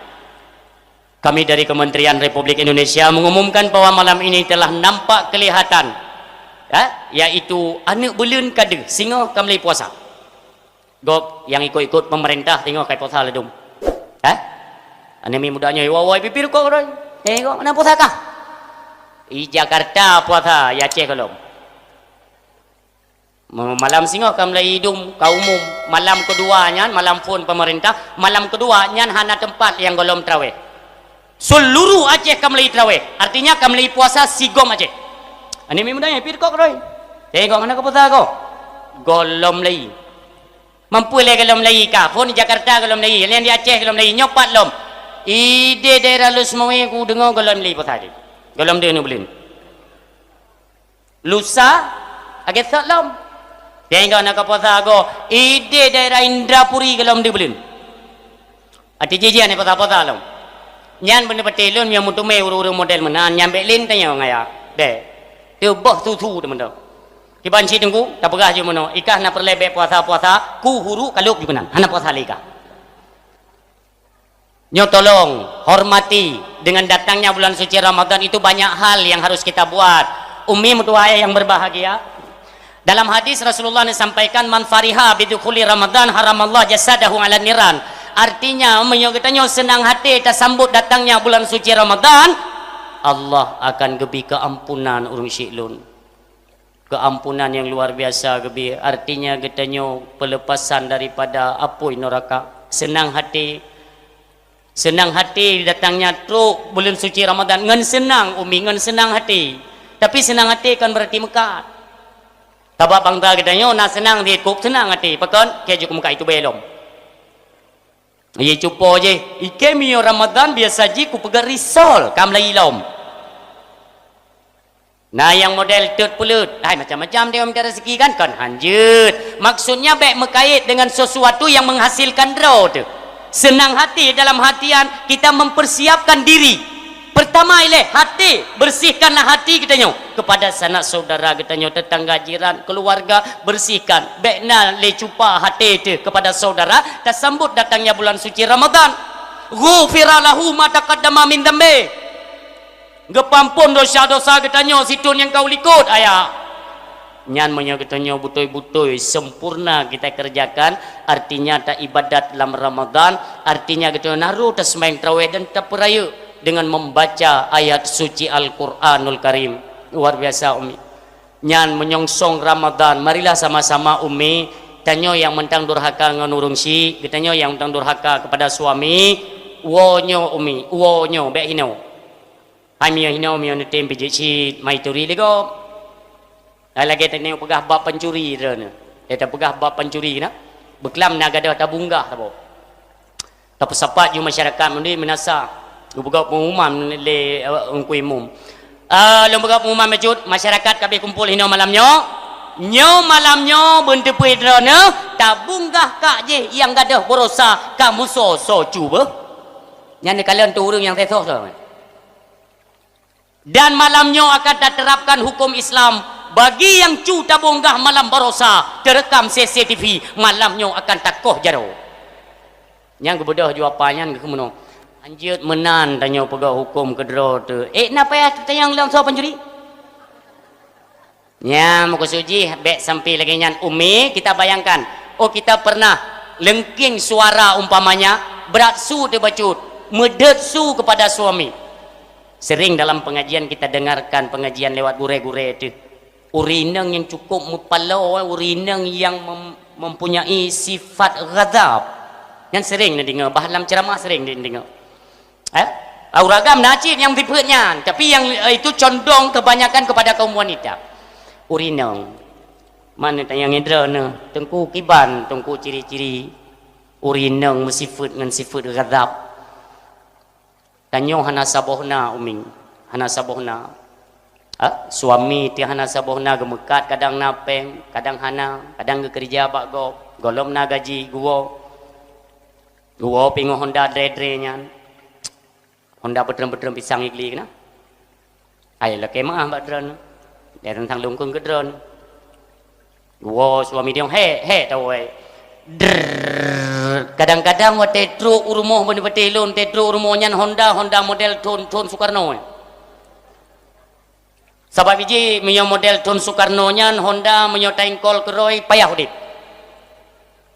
Kami dari Kementerian Republik Indonesia mengumumkan bahwa malam ini telah nampak kelihatan, ya, yaitu aneuk buleuen ka deuh singoh ka meulai puasa. Gob nyang ikot-ikot pemerintah singoh ka puasa ladum. Eh? Aneuk miet muda nyoe, "Wah, wah, pipi rukok roi." Eh, kok mana puasa kah? Di Jakarta puasa, di Aceh gohlom. Malam singoh ka meulai idum ka umum. Malam keudua nyan malam phon pemerintah, malam keudua nyan hana teumpat nyang gohlom traweh. Seuluruh Aceh ka meulai traweh, artinya ka meulai puasa sigom Aceh. Aneuk miet muda nyan, "Pipi rukok roi." "Eh, kok mana ka puasa kok?" Gohlom lai. Mampu lé gohlom lai ka, phon di Jakarta gohlom lai, laén di Aceh gohlom lai, nyoe pat lom. Ideh daerah Lhokseumawe kudeungoe gohlom lai puasa jih. Gohlom deuh aneuk buleuen. Lusa, lagée sot lom. Nyang ingat na ka puasa agoe, ideh daerah Indrapuri gohlom deuh buleuen. Até jih-jih aneuk puasa-puasa lom. Nyan beuneubeuté lôn nyang meuteumé ureuëng-ureuëng model meunan, nyan bék lé tanyoe ngaya. Bék. Teuboh susu teumantong. Kiban cit teungku, tapeugah jih meunoe, ikah na peureulée bék puasa-puasa, ku huru kalôb jih meunan, hana puasa lé kah. Nyoe tolong, hormati, dengan datangnya bulan suci Ramadan itu banyak hal yang harus kita buat. Umi meutuah ayah yang berbahagia, dalam hadis Rasulullah disampaikan, "Man fariha bidukhuli Ramadan haramallah jasadahu ala niran." Artinya, meunyoe geutanyoe seunang hati tasambot datangnya bulan suci Ramadan, Allah akan geubri keuampunan ureuëng syiek lôn. Keuampunan nyang luar biasa geubri, artinya geutanyoe peulepasan daripada apui neuraka. Seunang hati, seunang hati datangnya trok buleuen suci Ramadan ngon seunang, Umi, ngon seunang hati. Tapi seunang hati kon beurati meukat. Sabab bansa geutanyoe na seunang dikôb seunang hati, pakon? Keu jeuet keu meukat itu beu lom. Ye cupo jih, ikei meunyoe Ramadan biasa jih kupeugah risol, ka meulayi lom. Na nyang model teut peuleut, hai macam-macam dia minta rezeki kan, kon hanjeuet. Maksudnya bék meukait dengan sesuatu yang menghasilkan droe teuh. Senang hati dalam artian kita mempersiapkan diri. Pertama ilée hati, bersihkanlah hati geutanyoe kepada sanak saudara geutanyoe, tetangga, jiran, keluarga, bersihkan. Bék na lé cupa hati teuh kepada saudara, tasambot datangnya bulan suci Ramadan. Ghufira lahu ma taqaddama min dzambi. Geupeuampon desya-desya geutanyoe sithon nyang ka u likot, ayah. Nyan meunyoe geutanyoe beutôi-beutôi sempurna kita kerjakan, artinya ta ibadat lam Ramadan, artinya geutanyoe na rôh taseumayang tarawih dan tapeurayeuk dengan membaca ayat suci Al-Quranul Karim. Luar biasa, Umi. Nyan meunyongsong Ramadan, marilah sama-sama, Umi, tanyoe nyang mantong durhaka ngon ureuëng syiek, geutanyoe nyang mantong durhaka kepada suami, woe nyoe, Umi, woe nyoe, bék hinoe. Hai meunyoe hinoe, meunyoe neutem pih jeuet cit, mai turi lé gob. Hai lagée tanyoe peugah bab pancuri droeneuh. Ya, tapeugah bab pancuri na. Beuklam na gadôh tabunggah saboh. Tapeusapat ju masyarakat meunuri meunasah. Geupeugah pengumuman lé, eh, Teungku Imum. Ah, lôn peugah pengumuman bacut, masyarakat ka abéh kumpul hinoe malam nyoe. Nyoe malam nyoe beunteupeu droeneuh tabunggah kak jih nyang gadôh baroesa ka meusoe-soe cu beuh. Nyan neukalon teuh ureuëng nyang seusoe-soe. Dan malam nyoe akan taterapkan hukum Islam. Bagi nyang cu tabunggah malam baroesa, teurekam C C T V, malam nyoe akan takoh jaroe. Nyang geubeudôh ju apa nyan geukheun meunoe, "Hanjeuet meunan tanyoe peugah huköm keudroe teuh. Ék na payah teutanyong lom soe pancuri?" Nyan meukeusut jih bék sampai lagée nyan, Umi, kita bayangkan. Oh, kita pernah leungkeng suara umpamanya, brat su teuh bacut, meudeuet su kepada suami. Sering dalam pengajian kita dengarkan pengajian lewat gurée-gurée teuh. Ureueng inong nyang cukup meupaloe, ureueng inong nyang mem-, mempunyai sifat ghadab. Nyan sering neudeungoe, bah lam ceramah sering neudeungoe. Eh? Ureueng agam na cit nyang sifeuet nyan, tapi yang, eh, itu condong kebanyakan kepada kaum wanita. Ureueng inong. Mana tanyong droeneuh, Teungku kiban, Teungku ciri-ciri ureueng inong meusifeuet ngon sifeuet ghadab. Tanyoe hana saboh na, Umi, hana saboh na. Ha? Suami teuh hana saboh na, geumeukat kadang na péng, kadang hana, kadang geukeureuja bak gob, gohlom na gaji, geuwoe. Geuwoe pih ngon Honda dre-dre nyan. Honda peutreun-peutreun pisang igli keunan. Hai lakée meu'ah bak droeneuh. Dia teuntang lungkon keu droeneuh. Geuwoe suami dia, "Hék, hék, tawai." Drrrr. Kadang-kadang watée trok u rumoh, bak watée lôn watée trok u rumoh nyan Honda, Honda model thon, thon Soekarno. Sabab iji meunyoe model thon Soekarno nyan Honda meunyoe taengkol keurôi payah udeb.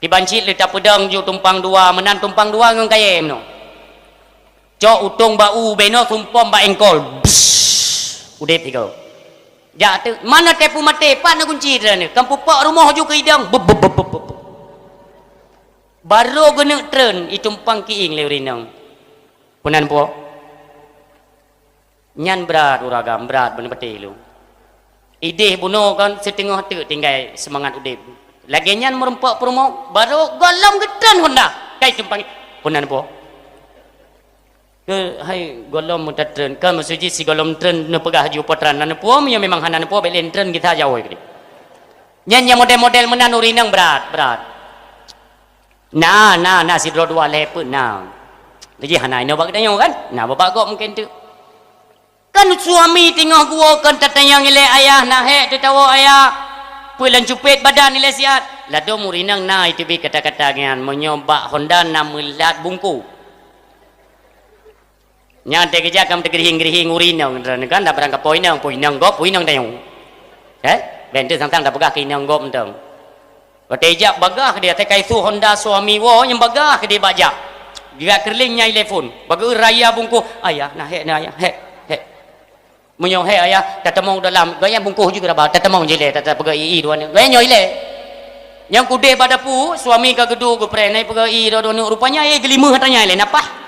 Kiban cit lé tapeudong ju tumpang dua, meunan tumpang dua ngon kayée meunoe. Cok utông bak u, benoe sumpom bak engkol. Bsss. Udeb sigoe. Jak teuk, mana teupeu maté, pat na kunci droeneuh? Kan pupok rumoh ju keu idong. Beup, beup, beup, beup, beup. Barô geuneuk treun, itumpang kieng lé ureueng inong. Peunan po? Nyan brat ureueng agam, brat beuneupatéh lôn. Idéh bunoe kon siteungoh teuk tinggai seumangat udeb. Lagée nyan meurumpok peurumoh, barô gohlom geutreun Honda. Kai tumpang, peunan po? Keu hai gohlom meutatreun, kan maksud jih sigohlom treun neupeugah ju po tran na neupuo, meunyoe memang hana neupuo, bék lé treun gita jaweueb keudeh. Nyan nyang model-model meunan ureueng inong brat, brat. Na, na, na sidroe dua lhée peuet na. Lagée hana inoe bak geutanyoe kan? Na bak gob mungken teuk. Kan suami teungoh geuwoe kon tatanyong ilée ayah, na hék teutawoe ayah. Peue lôn cupet badan ilée siat. Ladôm ureueng inong na iteubiet kata-kata nyan, meunyoe bak Honda na meulat bungkôh. Nyan teukeujak kam teugeurihing-geurihing ureueng inong, kan dak barang kapo inong, po inong gob, po inong tanyoe. Eh? Bék teuh sang-sang tapeugah keu inong gob mantong. Watée jak bagah dia, teuka isu Honda suami woe nyang bagah dia bak jak. Geujak keureuling nyang ilée phon. Bak geu raya bungkôh, "Ayah, na hék, na ayah, hék, hék." Meunyoe hék ayah, tatamong dalam, gaya bungkôh ju raba, tatamong jih ilée, tata peugah i-i dua neuk. Gaya nyoe ilée. Nyang kudeh bak dapu, suami ka geuduek geupreh, nai peugah i dua, dua neuk, rupanya, eh, geulimeue tanya ilée, napah.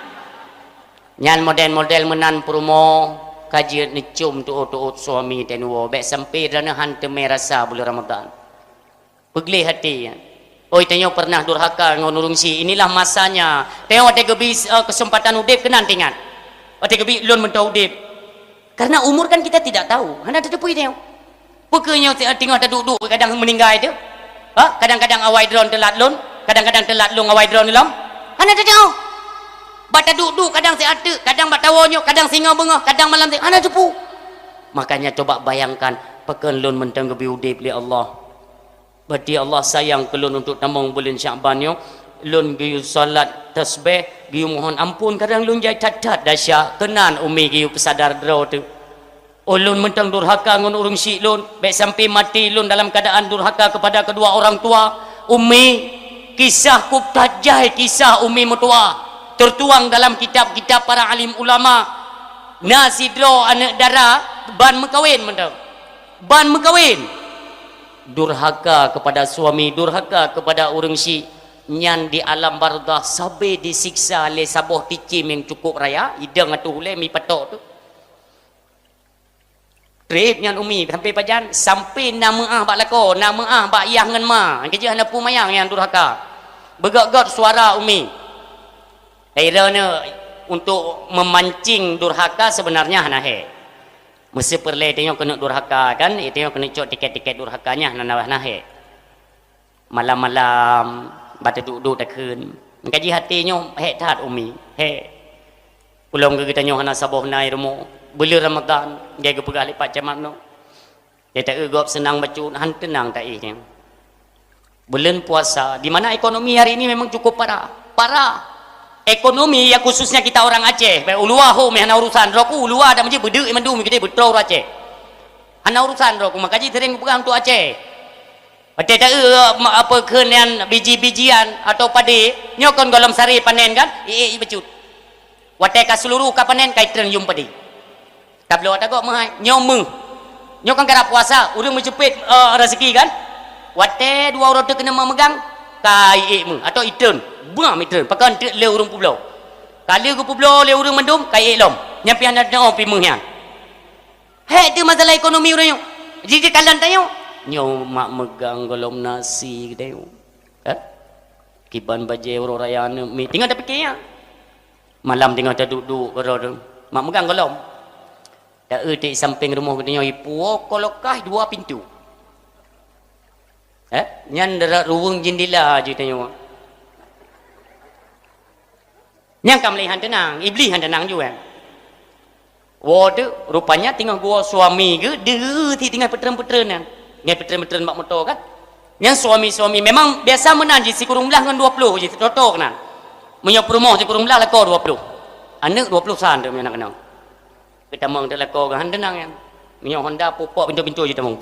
Nyan model-model meunan peurumoh, ka jeuet neucom teuôt-teuôt suami teuh neuwoe, bék sampai droeneuh han teumé rasa buleuen Ramadhan. Peugleh até nyan. Oi, tanyoe pernah durhaka ngon ureueng syiek. Inilah masanya. Tanyoe watée geubri, eh, keuseumpatan udeb keunan teuingat. Watée geubri lôn meuntau udeb. Karena umur kan kita tidak tahu. Hana tateupeue tanyoe. Peu kheueh nyoe teungoh taduek-duek kadang meuninggai teuh? Ha? Kadang-kadang awai droeneuh teulat lôn, kadang-kadang teulat lôn awai droeneuh lom. Hana tateupeue. Bak taduek-duek kadang siat teuk, kadang bak tawoe nyoe, kadang singoh beungoh, kadang malam teuk. Hana tateupeue. Makanya coba bayangkan, pakon lôn mantong geubri udeb lé Allah. Berarti Allah sayang keu lôn untuk tamong buleuen Syakban nyoe. Lôn geuyue salat tasbih, geuyue mohon ampôn, kadang lôn jai that-that desya, keunan Umi geuyue peusadar droe teuh. Oh, lôn mantong durhaka ngon ureueng syiek lôn, bék sampai maté lôn dalam keadaan durhaka kepada kedua orang tua. Umi, kisah kub that jai kisah Umi meutuwah, tertuang dalam kitab-kitab para alim ulama. Na sidroe aneuëk dara ban meukawen mantong. Ban meukawen. Durhaka kepada suami, durhaka kepada ureueng syiek, nyan di alam barzakh sabe disiksa lé saboh cicém nyang cukup raya, idong ateueh ulée mi patok teuh. Treb nyan Umi, sampai pajan, sampai na meu'ah bak lakoe, na meu'ah bak yah ngon ma, keujeuh hana peue manyang nyang durhaka. Beugöt-göt suara Umi. Hai droeneuh, untuk memancing durhaka sebenarnya hana hék. Meuseu peureulée tanyoe keuneuk durhaka kan, tanyoe keuneuk cok tiket-tiket durhaka nyan hana, hana hék. Malam-malam, bak taduek-duek takheun. Meukaji até nyoe hék that Umi, hék. Ulôn keu geutanyoe hana saboh na i rumoh. Buleuen Ramadhan, lagée geupeugah lé Pak Camat nyoe. Lé taeu gob seunang bacut, han teunang taéh nyoe. Buleuen puasa, di mana ekonomi hari ini memang cukup parah. Parah. Ekonomi ya khususnya kita orang Aceh. Baik u luwa ho meuhana urusan, droku u luwa dak meuji beudeuk mandum kita beutôi ureuëng Aceh. Hana urusan droku, meukaji sering geupeugah untuk Aceh. Watée taeu, ma-, apa kheun nyan biji-bijian atau padé, nyoe kon gohlom saré panen kan? Ié, ié bacut. Watée ka seuluruh ka panen, ka itreun yuem padé. Tabloe tagoe meuhai, nyoe meuh. Nyoe kan karab puasa, ureuëng meuceupet, eh, rezeki kan? Watée dua uroe teuk keuneuk meumegang, ka iék meuh, atau itreun, bam itreun, pakon teuk lé ureuëng peubloe. Ka lheueh geupeubloe lé ureuëng mandum, ka iék lom. Nyan pih hana teuôt pi meuh nyan. Hék teuh masalah ekonomi ureuëng nyoe. Jih kalon tanyoe. Nyoe mak meugang gohlom nasi geutanyoe. Eh? Kiban bajée uroe raya aneuk miet. Teungoh tapike nyan. Malam teungoh taduek-duek keudroe teuh. Mak meugang gohlom. Ta-eu teuk sampéng rumoh geutanyoe ipuwoe kolokah dua pintoe. Eh? Nyan darat ruweueng jendela jih tanyoe. Nyang ka mulai han teunang, Iblih han teunang ju kan. Woe teuk, rupanya teungoh geuwoe suami geuh, deuh sit teungoh peutreun-peutreun nyan. Nyan peutreun-peutreun bak moto kan. Nyang suami-suami memang biasa meunan jih sikureueng blaih ngon dua ploh jih, toto keunan. Meunyoe peurumoh sikureueng blaih lakoe dua ploh. Aneuk dua ploh san teuk meunyoe na keunong. Geutamong teuk lakoe geuh han teunang nyan. Meunyoe Honda pupok pintoe-pintoe jih tamong.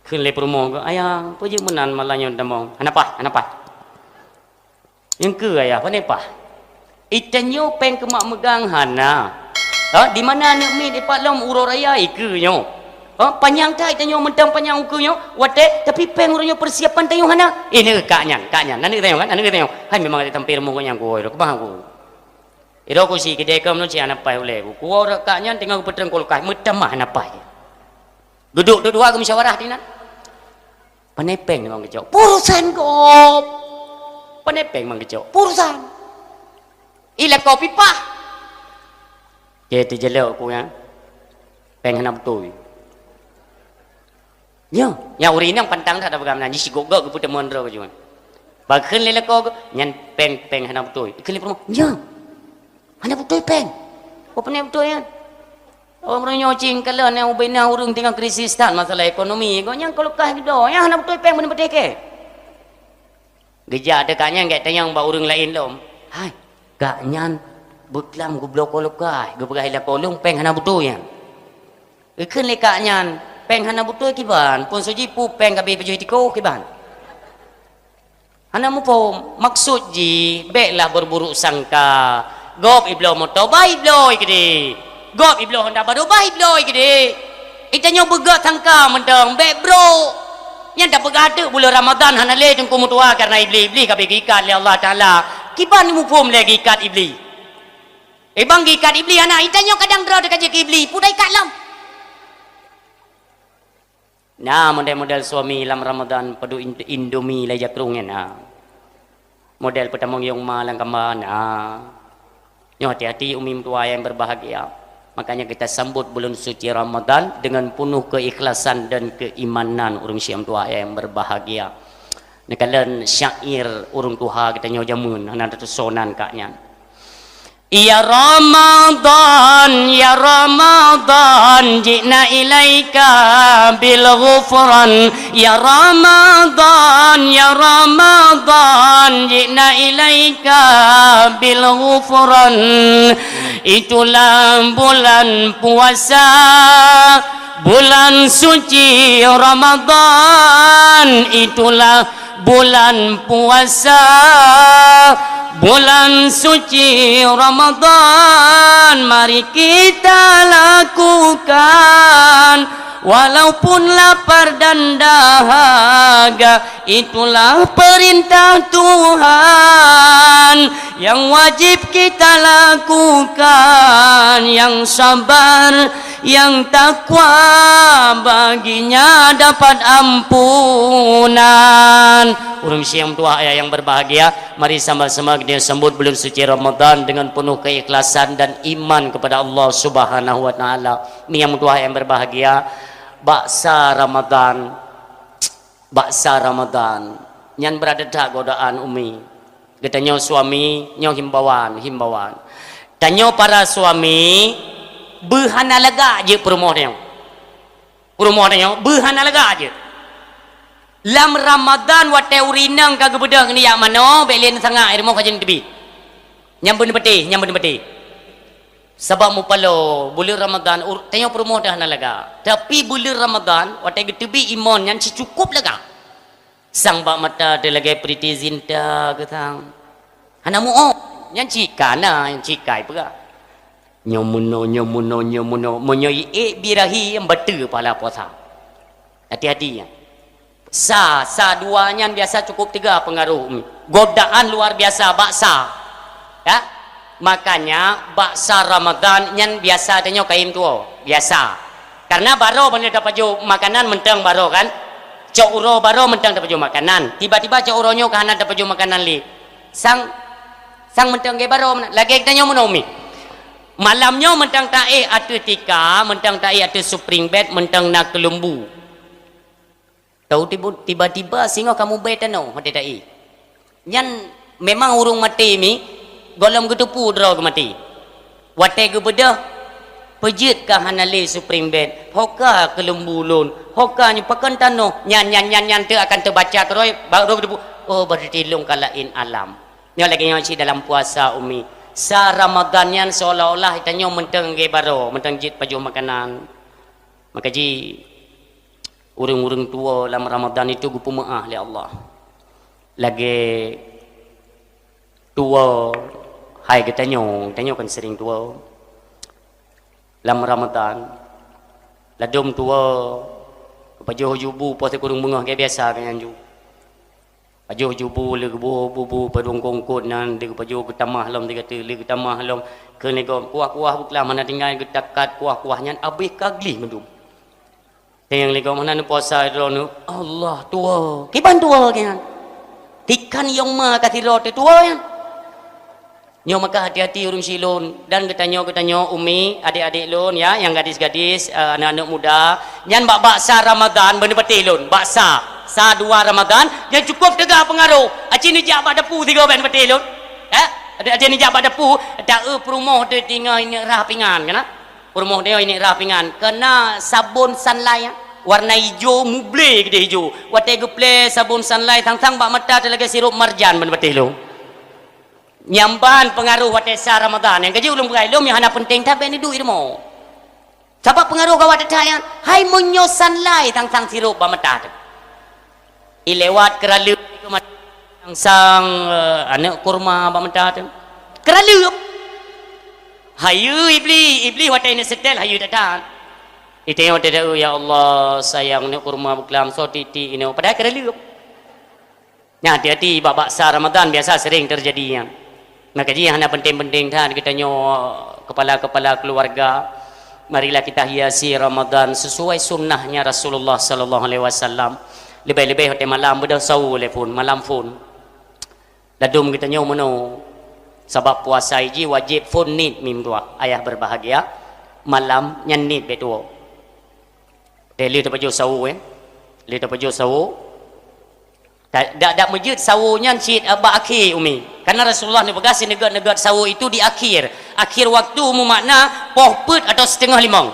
Kheun lé peurumoh geuh, "Ayah, peue jeuet meunan malam nyoe tamong?" "Hana paih, hana paih." "Nyang keu ayah, pane paih?" "Itanyoe péng keu mak meugang hana. Ha, di mana aneuk miet ipat lom uroe raya ikeue nyoe. Ha, panyang that itanyoe mantong panyang ukeue nyoe, watée, tapi péng uroe nyoe persiapan tanyoe hana." "Eh, nyoe kak nyan, kak nyan, aneuk tanyoe kan, aneuk tanyoe." Hai memang ada tampil rumoh nyang kuwoe, kumaha ku. Iro ku si kidée keu manusia hana paih ulée ku. Kuwoe rot kak nyan teungoh geupeutreun kulkas, meutamah hana paih. Geuduek dua-dua geumusyawarah dinan. Pane péng memang geucok. Peurusan gob. Pane péng memang geucok. Peurusan. Ila kopi pah. Oke, teujelok ku nyan. Péng hana beutôi. Nyoe, nyang ureuëng inong pantang that tapeugah meunan, jisigok-gok geupeuteumon droe keujeuet. Pakheun lé lakoe geuh, nyan péng-péng hana beutôi. Ikheun lé peurumoh, nyoe, hana beutôi péng. Oh, pane beutôi nyan. Oh, meunyoe cing kalon nyang ubena ureuëng teungoh krisis that masalah ekonomi, gobnyan kulkas geudoe, nyan hana beutôi péng beuneuh patéh keu. Geujak teuka nyan gét tanyong bak ureuëng laén lom. Hai, kak nyan beuklam geubloe kulkas, geupeugah ilée kolong péng hana beutôi nyan. Geukheun lé kak nyan, péng hana beutôi kiban, pun soe jipu péng ka abéh pajoh tikoh kiban. Hana muphom, maksud jih béklah berburuk sangka. Gob ibloe moto, bah ibloe keudéh. Gob ibloe honda barô, bah ibloe keudéh. Itanyoe beugét sangka mantong, bék brok. Nyan tapeugah teuk buleuen Ramadhan hana lé teungku meutuha kareuna Iblih, Iblih ka abéh geuikat lé Allah Taala. Kiban muphom lé geuikat Iblih. Eh, bang geuikat Iblih hana, itanyoe kadang droe teuka jeuet keu Iblih, peue ikat lom. Na model-model suami lam Ramadhan padub Ind-, Indomie lé jakrong nyan na. Model peutamong yong ma lam kamba na. Nyoe hati-hati umi meutuah yang berbahagia. Makanya kita sambut bulan suci Ramadhan dengan penuh keikhlasan dan keimanan ureuëng syiah meutuah yang berbahagia. Neukalon syair ureuëng tuha geutanyoe jameun hana teusoe nan kak nyan. Ya Ramadan, ya Ramadan, ji'na ilaika bil ghufran. Ya Ramadan, ya Ramadan, ji'na ilaika bil ghufran. Itulah bulan puasa, bulan suci Ramadan. Itulah bulan puasa, bulan suci Ramadan, mari kita lakukan, walaupun lapar dan dahaga, itulah perintah Tuhan yang wajib kita lakukan, yang sabar, yang takwa, baginya dapat ampunan. Ureuëng syiah meutuah ayah yang berbahagia, mari sama-sama kita sambut bulan suci Ramadan dengan penuh keikhlasan dan iman kepada Allah Subhanahu wa Taala. Umi yang meutuah yang berbahagia, bak sa Ramadan, bak sa Ramadan, nyan brat that godaan umi. Geutanyoe suami, nyoe himbauan, himbauan. Tanyoe para suami, beuhana lagak jeuet peurumoh tanyoe. Peurumoh tanyoe, beuhana lagak jeuet. Lam Ramadan watée ureuëng inong ka geubeudôh ngon jak manoe, bék lé neusangak, rumoh ka jeuet teubi. Nyang beuneupatéh, nyang beuneupatéh. Sabab mupaloe, buleuen Ramadan, ur-, tanyoe peurumoh dah hana lagak. Tapi buleuen Ramadan, watée geuteubi imon nyan sicukup lagak. Sang bak mata teu lagée Preity Zinta keu sang. Hana muoh, nyan cit ka na, nyan cit ka ipeugah. Nyoe meunoe, nyoe meunoe, nyoe meunoe. Meunyoe iék birahi, beutôi pahala puasa. Hati-hati, ya. Sa, sa dua nyan biasa cukup teuga pengaruh. Godaan luar biasa bak sa. Ya? Makanya, bak sa Ramadan nyan biasa tanyoe kayém tuwoe. Biasa. Karena baroe meunyoe tapajoh makanan mantong baroe kan. Cok uroe baroe mantong tapajoh makanan. Tiba-tiba cok uroe nyoe ka hana tapajoh makanan lé. Sang, sang mantong lagèe baroe meunan. Lagèe tanyoe meunoe mi. Malam nyoe mantong taéh ateueh tika, mantong taéh ateueh spring bed, mantong na keulumbu. Tahu tibu-, tiba-tiba singoh kamoe bèe tanoh watèe taéh. Nyan memang ureueng maté mi, gohlom geuteupeue droe geuh maté. Watèe geubeudôh, peue jeuet ka hana lé spring bed, ho ka keulumbu lôn, ho ka nyoe pakon tanoh, nyan, nyan, nyan, nyan teuk akan teubaca keudroe, baru geuteupeue, oh, berarti lôn ka laén alam. Nyoe lagèe nyoe cit dalam puasa, Umi. Sa Ramadan nyan seolah-olah tanyoe mantong lagèe baroe, mantong jeuet pajoh makanan. Maka jih, ureueng-ureueng tuwoe lam Ramadan itu geupeumeu'ah lé Allah. Lagèe tuwoe, hai geutanyoe, geutanyoe kan sering tuwoe. Lam Ramadan, ladôm tuwoe, geupajoh ju bu poh sikureueng beungoh lagèe biasa geuh nyan ju. Pajoh ju bu, lheuh geuboh bu-bu padum kongkot nyan, lheuh geupajoh geutamah lom, lheuh geutamah lom. Kheun lé gob, kuah-kuah beuklam hana tinggai geutakat, kuah-kuah nyan abéh ka gleh mandum. Teunyang lé gob hana neupuasa droeneuh, Allah tuwoe. Kiban tuwoe nyan. Tikan yong ma ka sidroe teuh tuwoe nyan. Nyoe maka hati-hati ureueng syik lôn dan geutanyoe-geutanyoe umi, adék-adék lôn ya, nyang gadis-gadis, eh, aneuk-aneuk muda, nyan bak-bak sa Ramadan beuneuk patéh lôn, bak sa, sa dua Ramadan, nyan cukup teuga peungaroh. Aci neujak bak dapu sigoe bèk neupatéh lôn. Eh? Aci neujak bak dapu, taeu peurumoh teuh tinggai ineuk rhah pingan, kana? Peurumoh teuh ineuk rhah pingan, kana sabon Sunlight, warna ijo muble keudéh ijo. Watèe geuplè sabon Sunlight thang-thang bak mata teuh lagèe sirup marjan beuneuk patéh lôn. Nyang ban peungaroh watèe sa Ramadan, nyang ka jeuet ulôn peugah lom nyang hana peunteng that bèk neuduek i rumoh. Sabab peungaroh gawat that nyan, hai meunyoe Sunlight thang-thang sirup bak mata teuh. I lewat keuraleueb, sang, eh, aneuk kurma bak mata teuh. Keuraleueb. Hayeue Iblih, Iblih watèe ineuk seutét hayeue that-that. Iteueng watèe, "Ya Allah, sayang aneuk kurma beuklam, soe tiek-tiek inoe," padahai keuraleueb. Nyan hati-hati bak-bak sa Ramadan biasa sering teujadi nyan. Maka jih hana peunteng-peunteng that geutanyoe kepala-kepala keuluwarga. Marilah kita hiasi Ramadan sesuai sunnahnya Rasulullah sallallahu alaihi wasallam. Leubeh-leubeh watèe malam beudôh sawo lé phôn, malam phôn. Ladôm geutanyoe meunoe. Sabab puasa jih wajéb phôn niet mim dua. Ayah berbahagia, malam nyan niet bèk tuwoe. Teuh lheuh tapajoh sawo, eh. Lheuh tapajoh sawo, Ta-, dak, dak meujeuet sawo nyan cit, eh, bak akhé, Umi. Karena Rasulullah neupeugah sineugét-neugét sawo itu di akhir. Akhir waktu meumakna poh peuet atau siteungoh limong.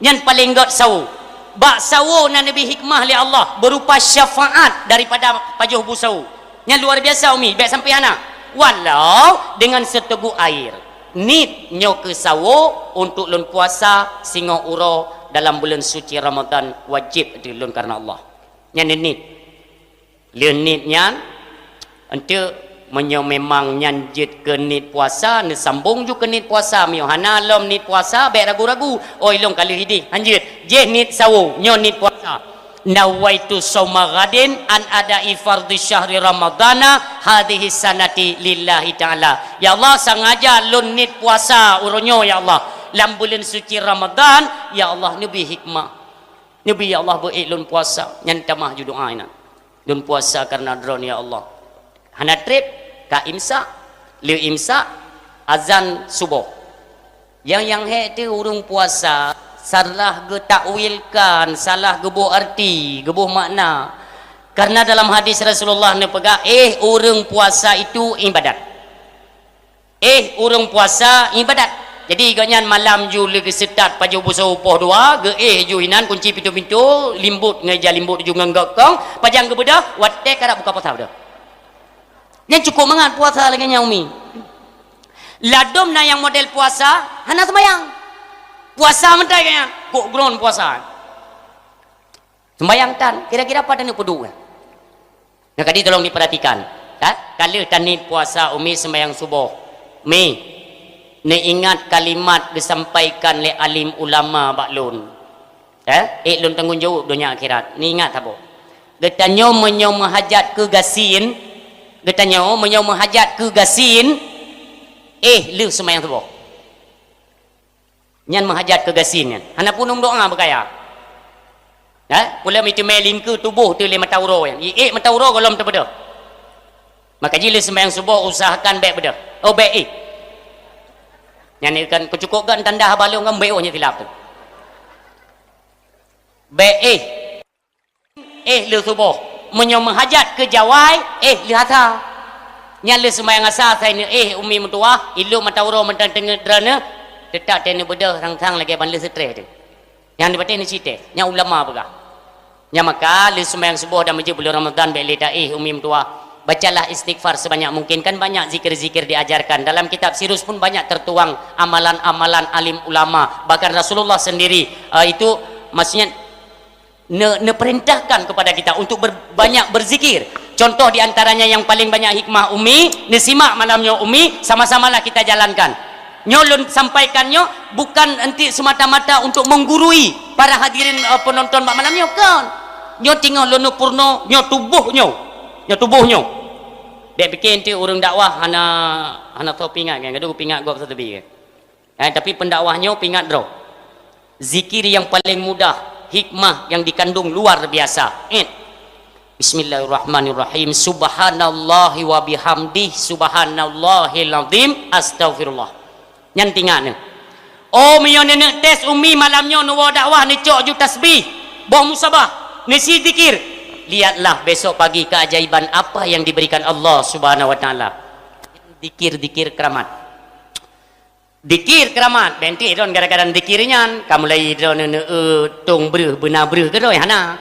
Nyan paleng gét sawo. Bak sawo na neubi hikmah lé Allah berupa syafaat daripada pajoh bu sawo. Nyan luar biasa, Umi, bèk sampai hana. Walau dengan seteguk air. Niet nyoe keu sawo untuk lôn puasa singoh uroe dalam buleuen suci Ramadan wajéb di lôn karena Allah. Nyan niet. Lheuh niet nyan, enteuk meunyoe memang nyan jeuet keu niet puasa, neusambong ju keu niet puasa. Meunyoe hana lom niet puasa, bèk ragu-ragu. Oi, lôn ka lheuh idéh, hanjeuet. Jih niet sawo, nyoe niet puasa. Nawaitu shauma ghadin an ada'i fardhi syahri ramadhana hadhihi sanati lillahi ta'ala. Ya Allah, sengaja lôn niet puasa uroe nyoe, ya Allah. Lam buleuen suci Ramadan, ya Allah, neubi hikmah. Neubi, ya Allah, beu ék lôn puasa. Nyan tamah ju doa inan. Lôn puasa karena Droeneuh, ya Allah. Hana trép, ka imsak, lheuh imsak, azan suboh. Nyang, nyang hék teuh ureuëng puasa, salah geutakwilkan, salah geuboh arti, geuboh makna. Karena dalam hadis Rasulullah neupeugah, "Eh, ureuëng puasa itu ibadat." Eh, ureuëng puasa ibadat. Jadi, gobnyan malam ju lheuh geuseutat pajoh bu sawo poh dua, geuéh ju inan kunci pintoe-pintoe, limbot ngon ija limbot ju ngon gok kong, pajan geubeudôh, watée karab buka puasa beudôh. Nyan cukôp mangat puasa lagée nyan, Umi. Ladôm na nyang model puasa, hana seumayang. Puasa meutai gobnyan, kok gron puasa. Sembahyang tan, kira-kira pat taneuk peuduek nyan? Nyang tadi tolong diperhatikan. Ka, ka lheueh taniet puasa, Umi, sembahyang suboh. Mi, Neuingat kalimat geusampaikan lé alim ulama bak lôn. Eh, ék lôn tanggong jaweueb donya akhirat. Neuingat saboh. Geutanyoe meunyoe meuhajat keu gasien, geutanyoe meunyoe meuhajat keu gasien, éh lheueh seumayang suboh. Nyan meuhajat keu gasien nyan. Hana peunueng doa beukaya. Eh, pula meuteumé lingkeu tuboh teu lé mata uroe nyan. Iék mata uroe gohlom teubeudôh. Maka jih lheueh seumayang suboh usahakan bèk beudôh. Oh, bèk éh. Nyan kan keucukôp kan tanda haba lôn kan bèk oh nyan silap tu. Bèk éh. Éh lheueh suboh. Meunyoe meuhajat keu jawai, éh lheueh asa. Nyan lheueh seumayang asa asai neuéh umi meutuwah, ilop mata uroe mantong teungeut droeneuh, teutap teuh neubeudôh sang-sang lagèe ban lheueh seutreh teuh. Nyang dipatéh neucit teuh, nyang ulama peugah. Nyang maka lheueh seumayang suboh dan meujeuet buleuen Ramadhan bèk lé taéh umi meutuwah. Bacalah istighfar sebanyak mungkin, kan banyak zikir-zikir diajarkan. Dalam kitab Sirus pun banyak tertuang amalan-amalan alim ulama. Bahkan Rasulullah sendiri, eh, itu maksudnya ne-, neuperintahkan kepada kita untuk ber-, banyak berzikir. Contoh di antaranya yang paling banyak hikmah Umi, neusimak malam nyoe Umi, sama-samalah kita jalankan. Nyoe lôn sampaikan nyoe bukan enti semata-mata untuk menggurui para hadirin, eh, penonton bak malam nyoe, kon. Nyoe teungoh lôn neupurno, nyoe tuboh nyoe. Nyoe tuboh nyoe. Bèk pike enti ureueng dakwah hana, hana tho pingat kan, gadoh pingat gob seuteubie kan. Eh, tapi pendakwah nyoe pingat droe. Zikir yang paling mudah, hikmah yang dikandung luar biasa. Ingat. Bismillahirrahmanirrahim. Subhanallahi wa bihamdih, subhanallahil azim, astaghfirullah. Nyan tingat neuh. Oh, meunyoe neuneuk tes Umi malam nyoe neuwoe dakwah neucok ju tasbih, boh musabah, neusi zikir. Lihatlah besok pagi keajaiban apa yang diberikan Allah Subhanahu wa Taala. Zikir-zikir keramat. Zikir keuramat, bèk enti droen gara-gara zikir nyan, ka mulai droen neueu tong breuh, beuna breuh keudroe hana.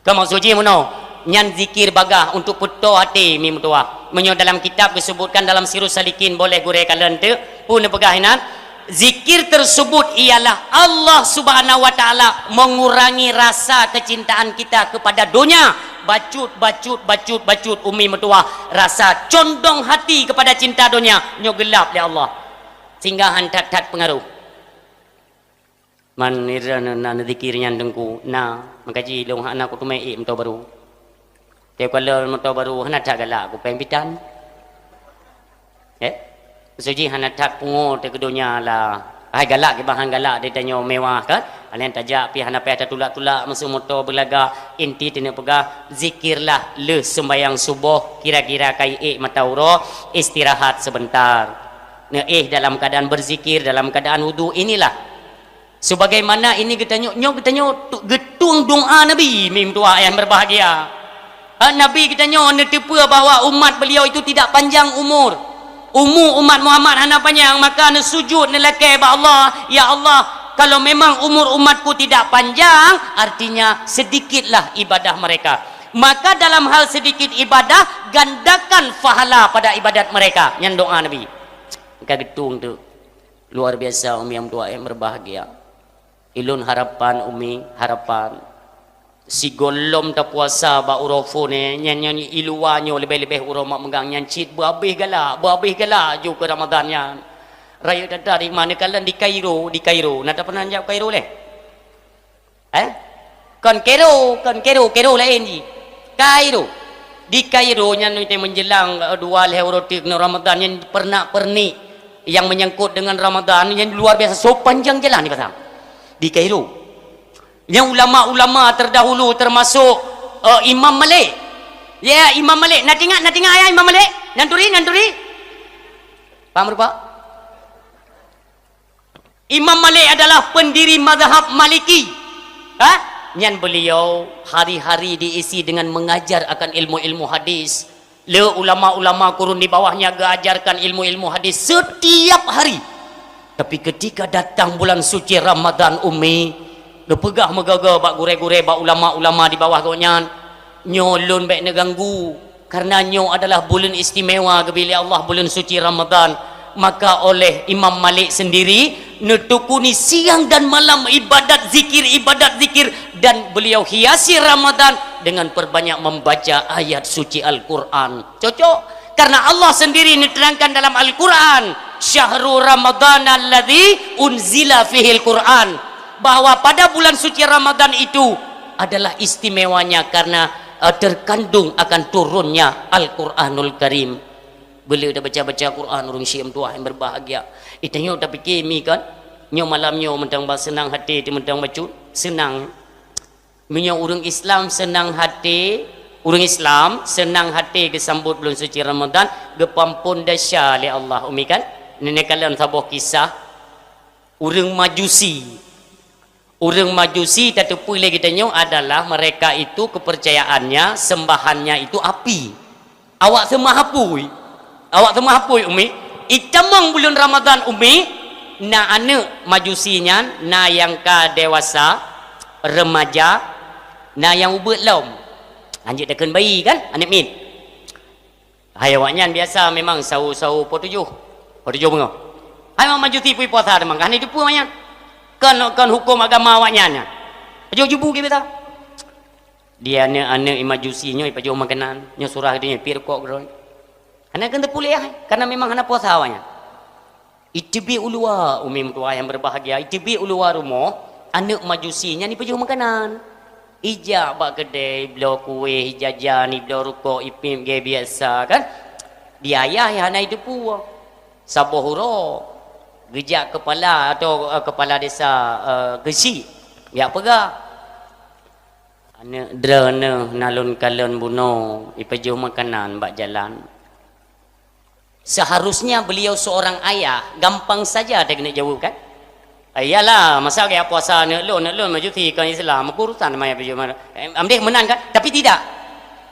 Ka maksud jih meunoe, nyan zikir bagah untuk peutoe até mi meutuwah. Meunyoe dalam kitab geusebutkan dalam Sirus Salikin, boleh gurèe kalon teuk, peue neupeugah inan, zikir tersebut ialah Allah Subhanahu wa Taala mengurangi rasa kecintaan kita kepada donya. Bacut, bacut, bacut, bacut, umi meutuwah, rasa condong hati kepada cinta donya nyoe geulap lé Allah, sehingga han that-that peungaroh. Man nira na, na zikir nyan teungku, na, maka jih lôn hana kuteumé ék meutoe barô. Tapi kalau meutoe barô hana that galak kupéng bitan. Eh? Maksud jih hana that pungo teuh keu donya lah. Hai galak kiban han galak di tanyoe mewah kan? Alèh tajak pih hana payah tatulak-tulak meuseu moto beulagak. Inti teuneuk peugah, zikirlah lheueh seumbahyang suboh, kira-kira ka iék mata uroe, istirahat sebentar. Neuéh dalam keadaan berzikir, dalam keadaan wudu. Inilah Sebagaimana ini geutanyoe, nyoe geutanyoe tu-, geutueng doa Nabi, mi meutuwah nyang berbahagia. Ha, Nabi geutanyoe neuteupeue bahwa umat beliau itu tidak panjang umur. Umu umat Muhammad hana panyang, maka neusujud, neulakée bak Allah, "Ya Allah, kalau memang umur umatku tidak panjang, artinya sedikitlah ibadah mereka. Maka dalam hal sedikit ibadah, gandakan pahala pada ibadat mereka." Nyan doa Nabi. Ka geutueng tu. Luar biasa, Umi nyang meutuwah nyang berbahagia. Ulôn harapan, Umi, harapan. Sigohlom tapuasa bak uroe phon nyoe, nyan, nyan i luwa nyoe leubeh-leubeh uroe mak meugang nyan cit beuhabéh galak, beuhabéh galak ju keu Ramadhan nyan. Rayeuk that-that di ma neukalon di Kairo, di Kairo. Na tapeureunah jak Kairo lé? Eh? Kon Kairo, kon Kairo, Kairo laén jih. Kairo. Di Kairo nyan meunjelang, eh, dua lhèe uroe teuk keunoe Ramadhan nyan peurenak-peurenik nyang menyangkut dengan Ramadhan nyan luar biasa. Soe panjang jalan dipasang. Di Kairo. Nyang ulama-ulama terdahulu termasuk, eh, Imam Malik. Ya, Imam Malik. Na teuingat, na teuingat ya Imam Malik? Nan turi, nan turi. Paham rupa? Imam Malik adalah pendiri mazhab Maliki. Ha? Nyan beliau hari-hari diisi dengan mengajar akan ilmu-ilmu hadis. Le ulama-ulama kurun di bawahnya geuajarkan ilmu-ilmu hadis setiap hari. Tapi ketika datang bulan suci Ramadan, Umi, geupeugah meugaga bak gurée-gurée, bak ulama-ulama di bawah gobnyan, "Nyoe lôn bék neuganggu, karena nyoe adalah buleuen istimewa geubri lé Allah, buleuen suci Ramadan." Maka oleh Imam Malik sendiri neutekuni siang dan malam ibadat zikir, ibadat zikir, dan beliau hiasi Ramadan dengan perbanyak membaca ayat suci Al-Quran. Cocok? Karena Allah sendiri neuterangkan dalam Al-Quran, Syahru Ramadan alladzi unzila fihil Qur'an, bahwa pada bulan suci Ramadan itu adalah istimewanya karena, eh, terkandung akan turunnya Al-Qur'anul Karim. Bila dah baca-baca Quran, ureuëng syik meutuah yang berbahagia. Itanyoe tapike mi kan, nyoe malam nyoe mantong ba seunang hati, mantong bacut, seunang. Meunyoe ureuëng Islam seunang hati, ureuëng Islam seunang hati geusambot buleuen suci Ramadan, geupampon desya lé Allah, Umi, kan? Nenek kalian saboh kisah ureuëng Majusi. Ureuëng Majusi tateupeue lé geutanyoe adalah mereka itu kepercayaannya, sembahannya itu api. Awak seumah apui. Awak seumah apui, Umi. Itamong buleuen Ramadan, Umi, na aneuëk Majusi nyan, na nyang ka dewasa, remaja, na nyang ubeuet lom. Hanjeuet takheun bayi kan, aneuëk miet. Hai awaknyan biasa memang sahur-sahur poh tujoh. Poh tujoh beungoh. Hai awak Majusi pui puasa teuma, hana jiteupeue awaknyan. Kon, kon huköm agama awaknyan nyan. Pajoh jibu geuh biasa. Di aneuëk-aneuëk Majusi nyoe ipajoh makanan, nyoe surah geutanyoe, piep rukok keudroe. Hana keuneuk teupuléh, karena memang hana puasa awaknyan. Iteubiet u luwa, Umi meutuah yang berbahagia, iteubiet u luwa rumoh, aneuëk Majusi nyan ipajoh makanan. Ijak bak keudè, ibloe kueh, ijajan, ibloe rukok, ipiep geuh biasa kan. Di ayah hana iteupeue. Saboh uroe, geujak kepala atau, eh, kepala desa, eh, Geusyik, jak peugah. Aneuëk droeneuh na lôn kalon bunoe, ipajoh makanan bak jalan. Seharusnya beliau seorang ayah, gampang saja dia keuneuk jaweueb kan? Iyalah, masa geujak puasa aneuëk lôn, aneuëk lôn Majusi kon Islam, apa urusan sama ipajoh makanan? Eh, amdeh meunan kan? Tapi tidak.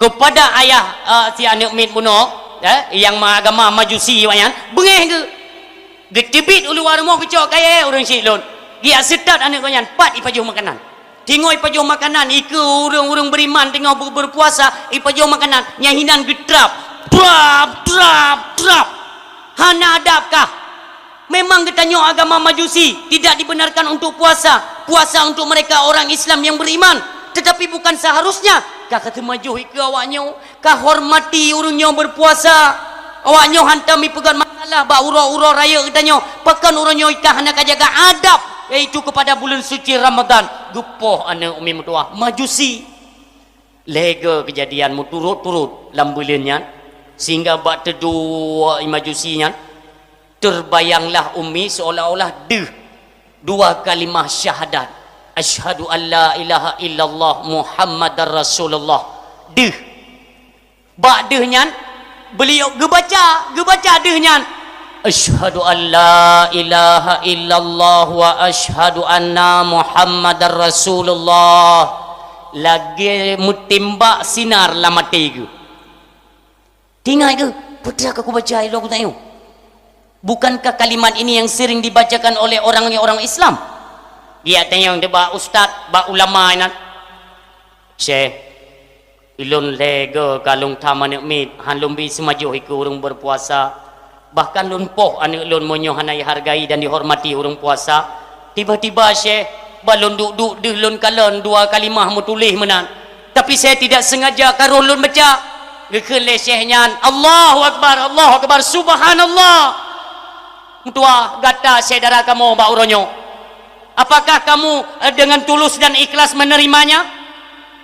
Kepada ayah, eh, si aneuëk miet bunoe, eh, nyang ma-, agama Majusi awaknyan, beungéh geuh. Geuteubiet u luwa rumoh geucok kayèe ureuëng syik lôn. Geujak seutôt aneuëk geuh nyan, pat ipajoh makanan. Teungoh ipajoh makanan, ikeue ureuëng-ureuëng beriman teungoh beu-, berpuasa, ipajoh makanan, nyang hinan geutrap. Trap, trap, trap. Hana adab kah? Memang geutanyoe agama Majusi, tidak dibenarkan untuk puasa. Puasa untuk mereka orang Islam yang beriman. Tetapi bukan seharusnya ka teumajôh ikeue awaknyoe. Ka hormati ureuëng nyang berpuasa. Awaknyoe hantom ipeugét masalah bak uroe-uroe rayeuk geutanyoe. Pakon ureuëng nyoe ka hana ka jaga adab, yaitu kepada buleuen suci Ramadan. Geupoh aneuëk Umi meutuah Majusi. Lhèe goe keujadian meuturot-turot lam buleuen nyan, sehingga bak teuduek Majusi nyan, terbayanglah Umi seolah-olah deuh dua kalimah syahadat, "Asyhadu an la ilaha illallah Muhammadar Rasulullah." Deuh. Bak deuh nyan, beliau geubaca, geubaca deuh nyan, "Asyhadu an la ilaha illallah wa asyhadu anna Muhammadar Rasulullah." Lagèe meutimbak sinar lam até geuh. Teuingat geuh, peue teuk ka kubaca ilôn kutanyoe? Bukankah kalimat ini yang sering dibacakan oleh orang-orang Islam? Geujak tanyong bak ustaz, bak ulama inan. "Syekh, ilôn lhèe goe ka lôn tham aneuëk miet, han lôn bi seumajôh ikeue ureuëng berpuasa. Bahkan lôn poh aneuëk lôn meunyoe hana dihargai dan dihormati ureuëng puasa. Tiba-tiba, Syekh, bak lôn duek-duek deuh lôn kalon dua kalimah meutuléh meunan. Tapi saya tidak sengaja ka roh lôn baca." Geukheun lé syekh nyan, "Allahu Akbar, Allahu Akbar, Subhanallah." Meutuah, gata syedara kamoe bak uroe nyoe. Apakah kamu, eh, dengan tulus dan ikhlas menerimanya?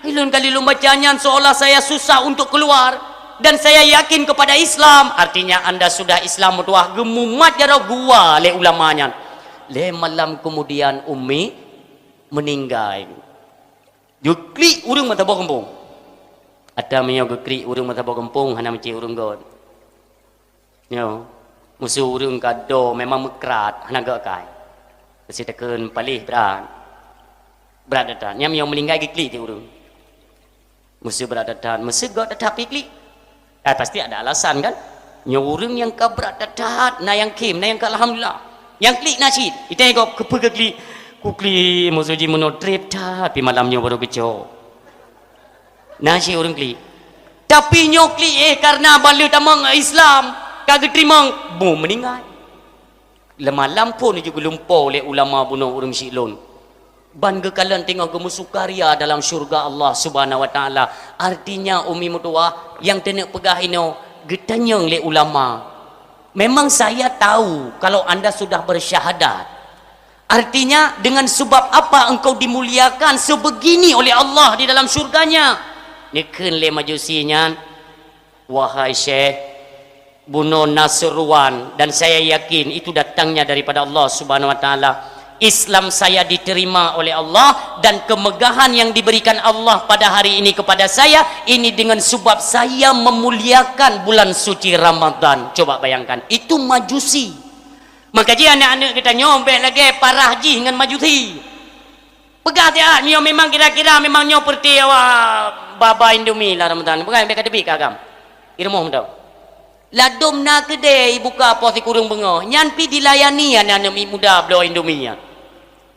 Ilôn kali lôn baca nyan seolah saya susah untuk keluar dan saya yakin kepada Islam. Artinya anda sudah Islam, meutuah, geumumat jaroe gua lé ulama nyan. Lhèe malam kemudian Umi meninggai. Geuklik ureuëng meusaboh gampông. Ata meunyoe geuklik ureuëng meusaboh gampông hana meucit ureuëng göt. Nyoe, meuseu ureuëng ka do memang meukrat, hana göt kai. Meuseu takheun paléh brat. Brat that-that. Nyan meunyoe meuninggai geuklik cit ureuëng. Meuseu brat that-that, meuseu göt that-that pih klik. Eh, pasti ada alasan kan? Nyoe ureuëng nyang ka brat that-that, na nyang khém, na nyang ka alhamdulillah. Nyang klik na cit, itée gob keupeue geuklik. Kuklik meuseu jimeunoe trép that, pih malam nyoe barô geucok. Na cit ureuëng klik. Tapi nyoe klik, eh, karena ban lheueh tamong Islam, ka geuteurimong, boh meuninggai. Leumalam phon jeuet geulumpoe lé ulama bunoe ureuëng syik lôn. Ban geukalon teungoh geumeusukaria dalam syeuruga Allah Subhanahu wa Taala. Artinya, Umi meutuah, nyang teuneuk peugah inoe geutanyong lé ulama. Memang saya tahu kalau anda sudah bersyahadat. Artinya, dengan sebab apa engkau dimuliakan sebegini oleh Allah di dalam syurganya? Neukheun lé Majusi nyan, "Wahai Syekh, bunoe na seuruan dan saya yakin itu datangnya daripada Allah Subhanahu wa Taala. Islam saya diterima oleh Allah dan kemegahan yang diberikan Allah pada hari ini kepada saya, ini dengan sebab saya memuliakan bulan suci Ramadan." Coba bayangkan, itu Majusi. Maka jih aneuk-aneuk geutanyoe bék lagée parah jih ngon Majusi. Peugah siat, nyoe memang kira-kira memang nyoe peureuté awak ba-ba Indomie lah Ramadan. Peugah bék ka teubiet keu agam. I rumoh mantong. Ladôm na keudè ibuka poh sikureueng beungoh, nyan pih dilayani aneuk-aneuk muda bloe Indomie nyan.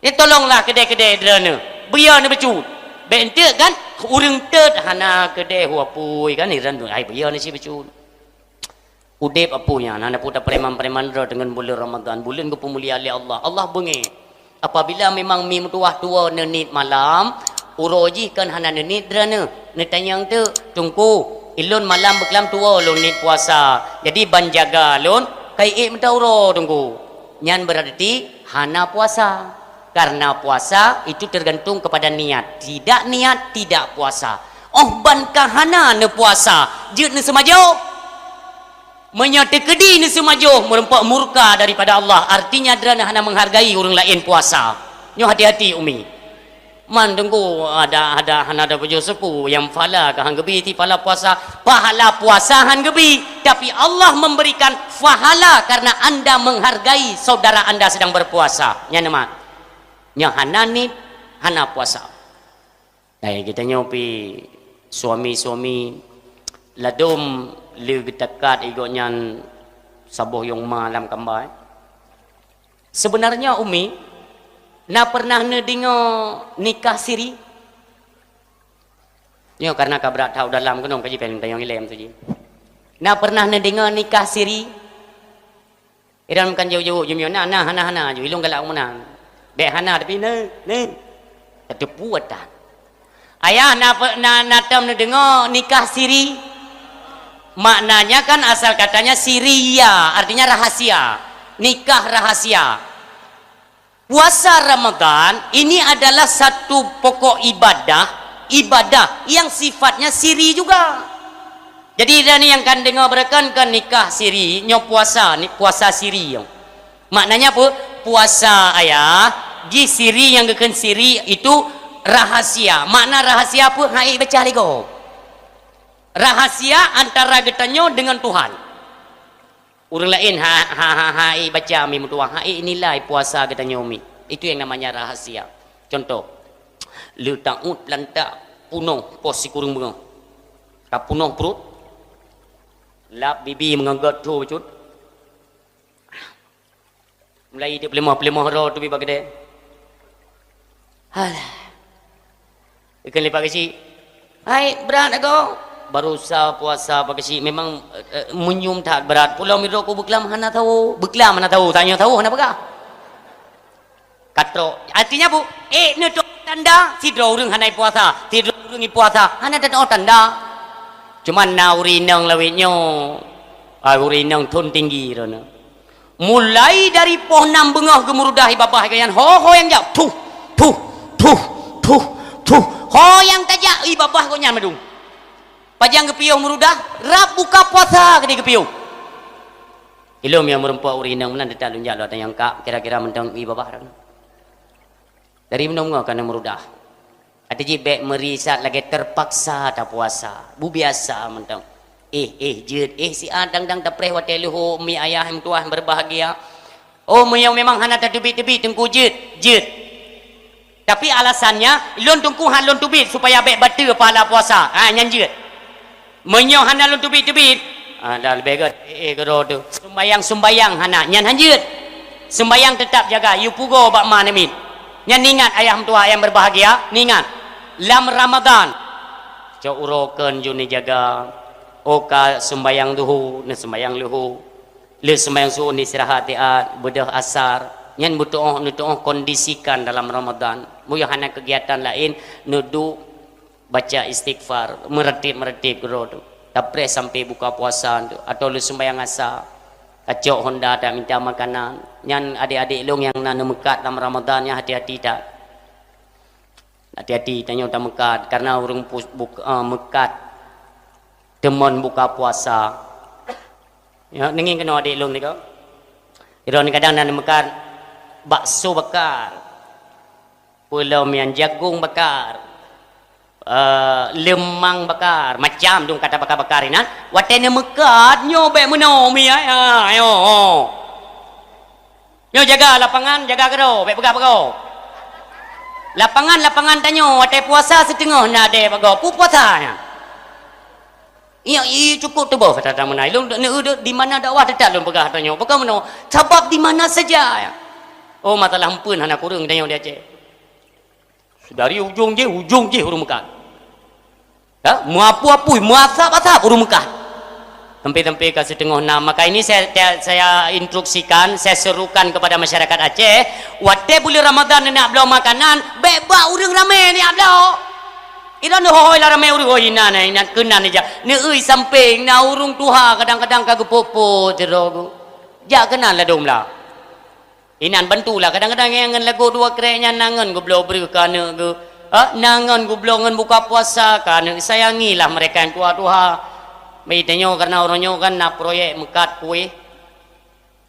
Nyan tolonglah keudè-keudè droeneuh. Beuyo neuh bacut. Bék enteuk kan, ureuëng teut hana keudè hu apui kan, i droeneuh ai beuyo neuh si bacut. Udeb apui nyan hana peue tapreman-preman droe deungon buleuen Ramadhan, buleuen geupeumulia lé Allah. Allah beungéh. Apabila memang mi meutuwah tuwoe neuniet malam, uroe jih kon hana neuniet droeneuh. Neutanyong teuk, "Teungku, ilôn malam beuklam tuwoe lôn niet puasa. Jadi ban jaga lôn, ka iék meuta uroe, Teungku." Nyan beurarti hana puasa. Karena puasa itu tergantung kepada niat. Tidak niat, tidak puasa. Óh ban ka hana neupuasa, jeuet neuseumajoh. Meunyoe teukeudi neuseumajoh, meureumpok murka daripada Allah, artinya droeneuh hana menghargai ureuëng laén puasa. Nyoe hati-hati, Umi. Man Teungku, ada, ada, hana ada pajoh sapeue, nyang pahala ka han geubi, ti pahala puasa, pahala puasa han geubi, tapi Allah memberikan pahala karena anda menghargai saudara anda sedang berpuasa. Nyan mat. Nyoe hana niet, hana puasa. Hai, geutanyoe pih suami-suami ladôm le geutakat i gobnyan saboh yong ma lam kamba, eh. Sebenarnya, Umi, na pernah neudeungoe nikah siri? Nyoe karena ka brat that u dalam keunong kaji péng tayong ilém tu ji. Na pernah neudeungoe nikah siri? Iran bukan jauh-jauh jumio na, na, hana, hana, ju ilong galak meunan. Bék hana, tapi na, na. Tateupeue atan. Ayah, na, na, na tom neudeungoe nikah siri? Maknanya kan asal katanya siriya, artinya rahasia. Nikah rahasia. Puasa Ramadan ini adalah satu pokok ibadah, ibadah yang sifatnya siri juga. Jadi, dan yang kan dengar berakan kan nikah siri, nyoe puasa, ni puasa siri nyoe. Maknanya apa? Puasa ayah, ji siri yang geukeun siri itu rahasia. Makna rahasia apa? Hai baca lego. Rahasia antara geutanyoe dengan Tuhan. Ureuëng laén ha, ha, ha, hai baca mi meutuwah, hai nilai puasa geutanyoe mi. Itu yang namanya rahasia. Contoh, le taut lantak punoh poh sikureueng beungoh. Ka punoh pruet, lap bibi meungeugét thu bacut. Mulai di peuleumah-peuleumah roh tu bi bagedé. Halah. Ikan lipat kecil. Hai, berat aku. Baru sa puasa apa kecil memang eh, menyum that berat. Pulau Midro ku beklam hana tahu. Beklam hana tahu. Tanya tahu hana pegang. Katro. Artinya bu, eh ni tu tanda sidro urang hana puasa. Sidro urang puasa. Hana tahu tanda. Cuma na urinang lawitnya. Ah, urinang tun tinggi rona. Mulai dari poh nam beungoh geumurudah i babah geuh nyan, ho, ho nyang jak, tuh, tuh, tuh, tuh, tuh, ho nyang tajak i babah geuh nyan meudung. Pajan geupiôh murudah, rab buka puasa keudeh geupiôh. Ilom nyang meureumpok ureuëng inong meunan teutab lôn jak lôn tanyong kak, kira-kira mantong i babah ran. Dari meunong ka na murudah. Até jih bék meuri saat lagée terpaksa tapuasa. Bubiasa mantong. Eh, eh, jeuet. Eh, siat dang-dang tapreh watée leuhô mi ayah meutuwah berbahagia. Oh, meunyoe memang hana tateubiet-teubiet teungku jeuet, jeuet. Tapi alasannya, lôn teungku han lôn teubiet supaya bék bateue pahala puasa. Ha, nyan jeuet. Meunyoe hana lôn teubiet-teubiet, ah, dah leubeh gét. Eh, eh, keudroe tu. Sumbayang-sumbayang hana, nyan hanjeuet. Sumbayang teutab jaga, yue pugo bak ma namiet. Nyan ningat ayah meutuwah nyang berbahagia, ningat. Lam Ramadan, cok uroe keu jeuet neujaga. Oh ka sumbayang duhu, neusumbayang luhu. Le sumbayang subuh neustirahat tiat, beudôh asar. Nyan beutuoh, neutuoh kondisikan dalam Ramadan. Meunyoe hana keugiatan laén, neuduek baca istighfar, meureutéb-meureutéb keudroe tu. Tapreh sampai buka puasa tu, atau lheueh sumbayang asa. Kacok honda taminta makanan. Nyan adék-adék lôn nyang na neumeukat lam Ramadhan nyan hati-hati that. Hati-hati tanyoe tameukat karena ureuëng pus-, buk-, eh, meukat teumon buka puasa. Ya, neungieng keunoe adék lôn tiko. Droeneuh kadang na neumeukat bakso bakar. Peulom nyan jagong bakar, eh, leumang bakar, macam dum kata bakar-bakar inan. Watée neumeukat nyoe bék meunoe mi, ayo. Nyoe jaga lapangan, jaga keudroe, bék peugah-peugah. Lapangan, lapangan tanyoe watée puasa siteungoh na deh bagoe, peue puasa nyan. Iya, iya, cukup teuboh kata-kata meunan. Lôn dek neueu dek di mana dakwah teutap lôn peugah tanyoe. Bukan meunoe, sabab di mana saja. Oh, masalah empeuen hana kureueng tanyoe di Aceh. Dari ujong jih, ujong jih ureuëng meukat. Ya, meuapui-apui, meuasap-asap ureuëng meukat. Sampai-sampai ka siteungoh nam. Maka ini saya, saya, saya instruksikan, saya serukan kepada masyarakat Aceh, watée buleuen Ramadhan neunak bloe makanan, bék bak ureuëng ramé neunak bloe. Ilôn hôi lam ramé ureuëng, oh, inan, inan keunan ija. Neueu sampéng na ureuëng tuha kadang-kadang ka geupot-pot sidroe geuh. Jak keunan ladôm la. Inan bantulah, kadang-kadang nyang ngon lagoe dua krek nyan na ngon geubloe breueh keu aneuk geuh. Ha, na ngon geubloe ngon buka puasa keu aneuk, sayangilah mereka nyang tuha-tuha. Bagi tanyoe karena uroe nyoe kan na proyek meukat kueh.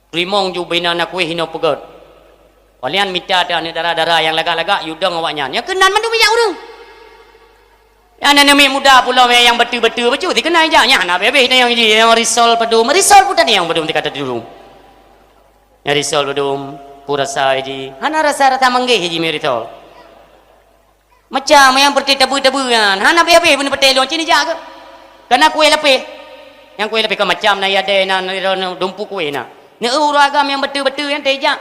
Teurimong ju bina na kueh inoe peugét. Walian mita teuh aneuk dara-dara nyang lagak-lagak yue dong awaknyan. Nyang keunan mandum minyak ureuëng. Nyang na neumiet muda pulo nyang beuteu-beuteu bacut dikeunai jak. Nyan hana habéh-habéh nyang ji, nyang risol padum. Risol pun tadi nyang padum tika tadi dulu. Nyang risol padum, peue rasa ji. Hana rasa-rasa manggéh ji mi risol. Macam nyang peureté tabeue-tabeue nyan, hana habéh-habéh beuneupatéh lôn cit neujak keuh. Kana kueh lapéh. Nyang kueh lapéh ka macam na yadé na, na, na, na dumpu kueh na. Neueu ureuëng agam nyang beuteu-beuteu nyan teujak.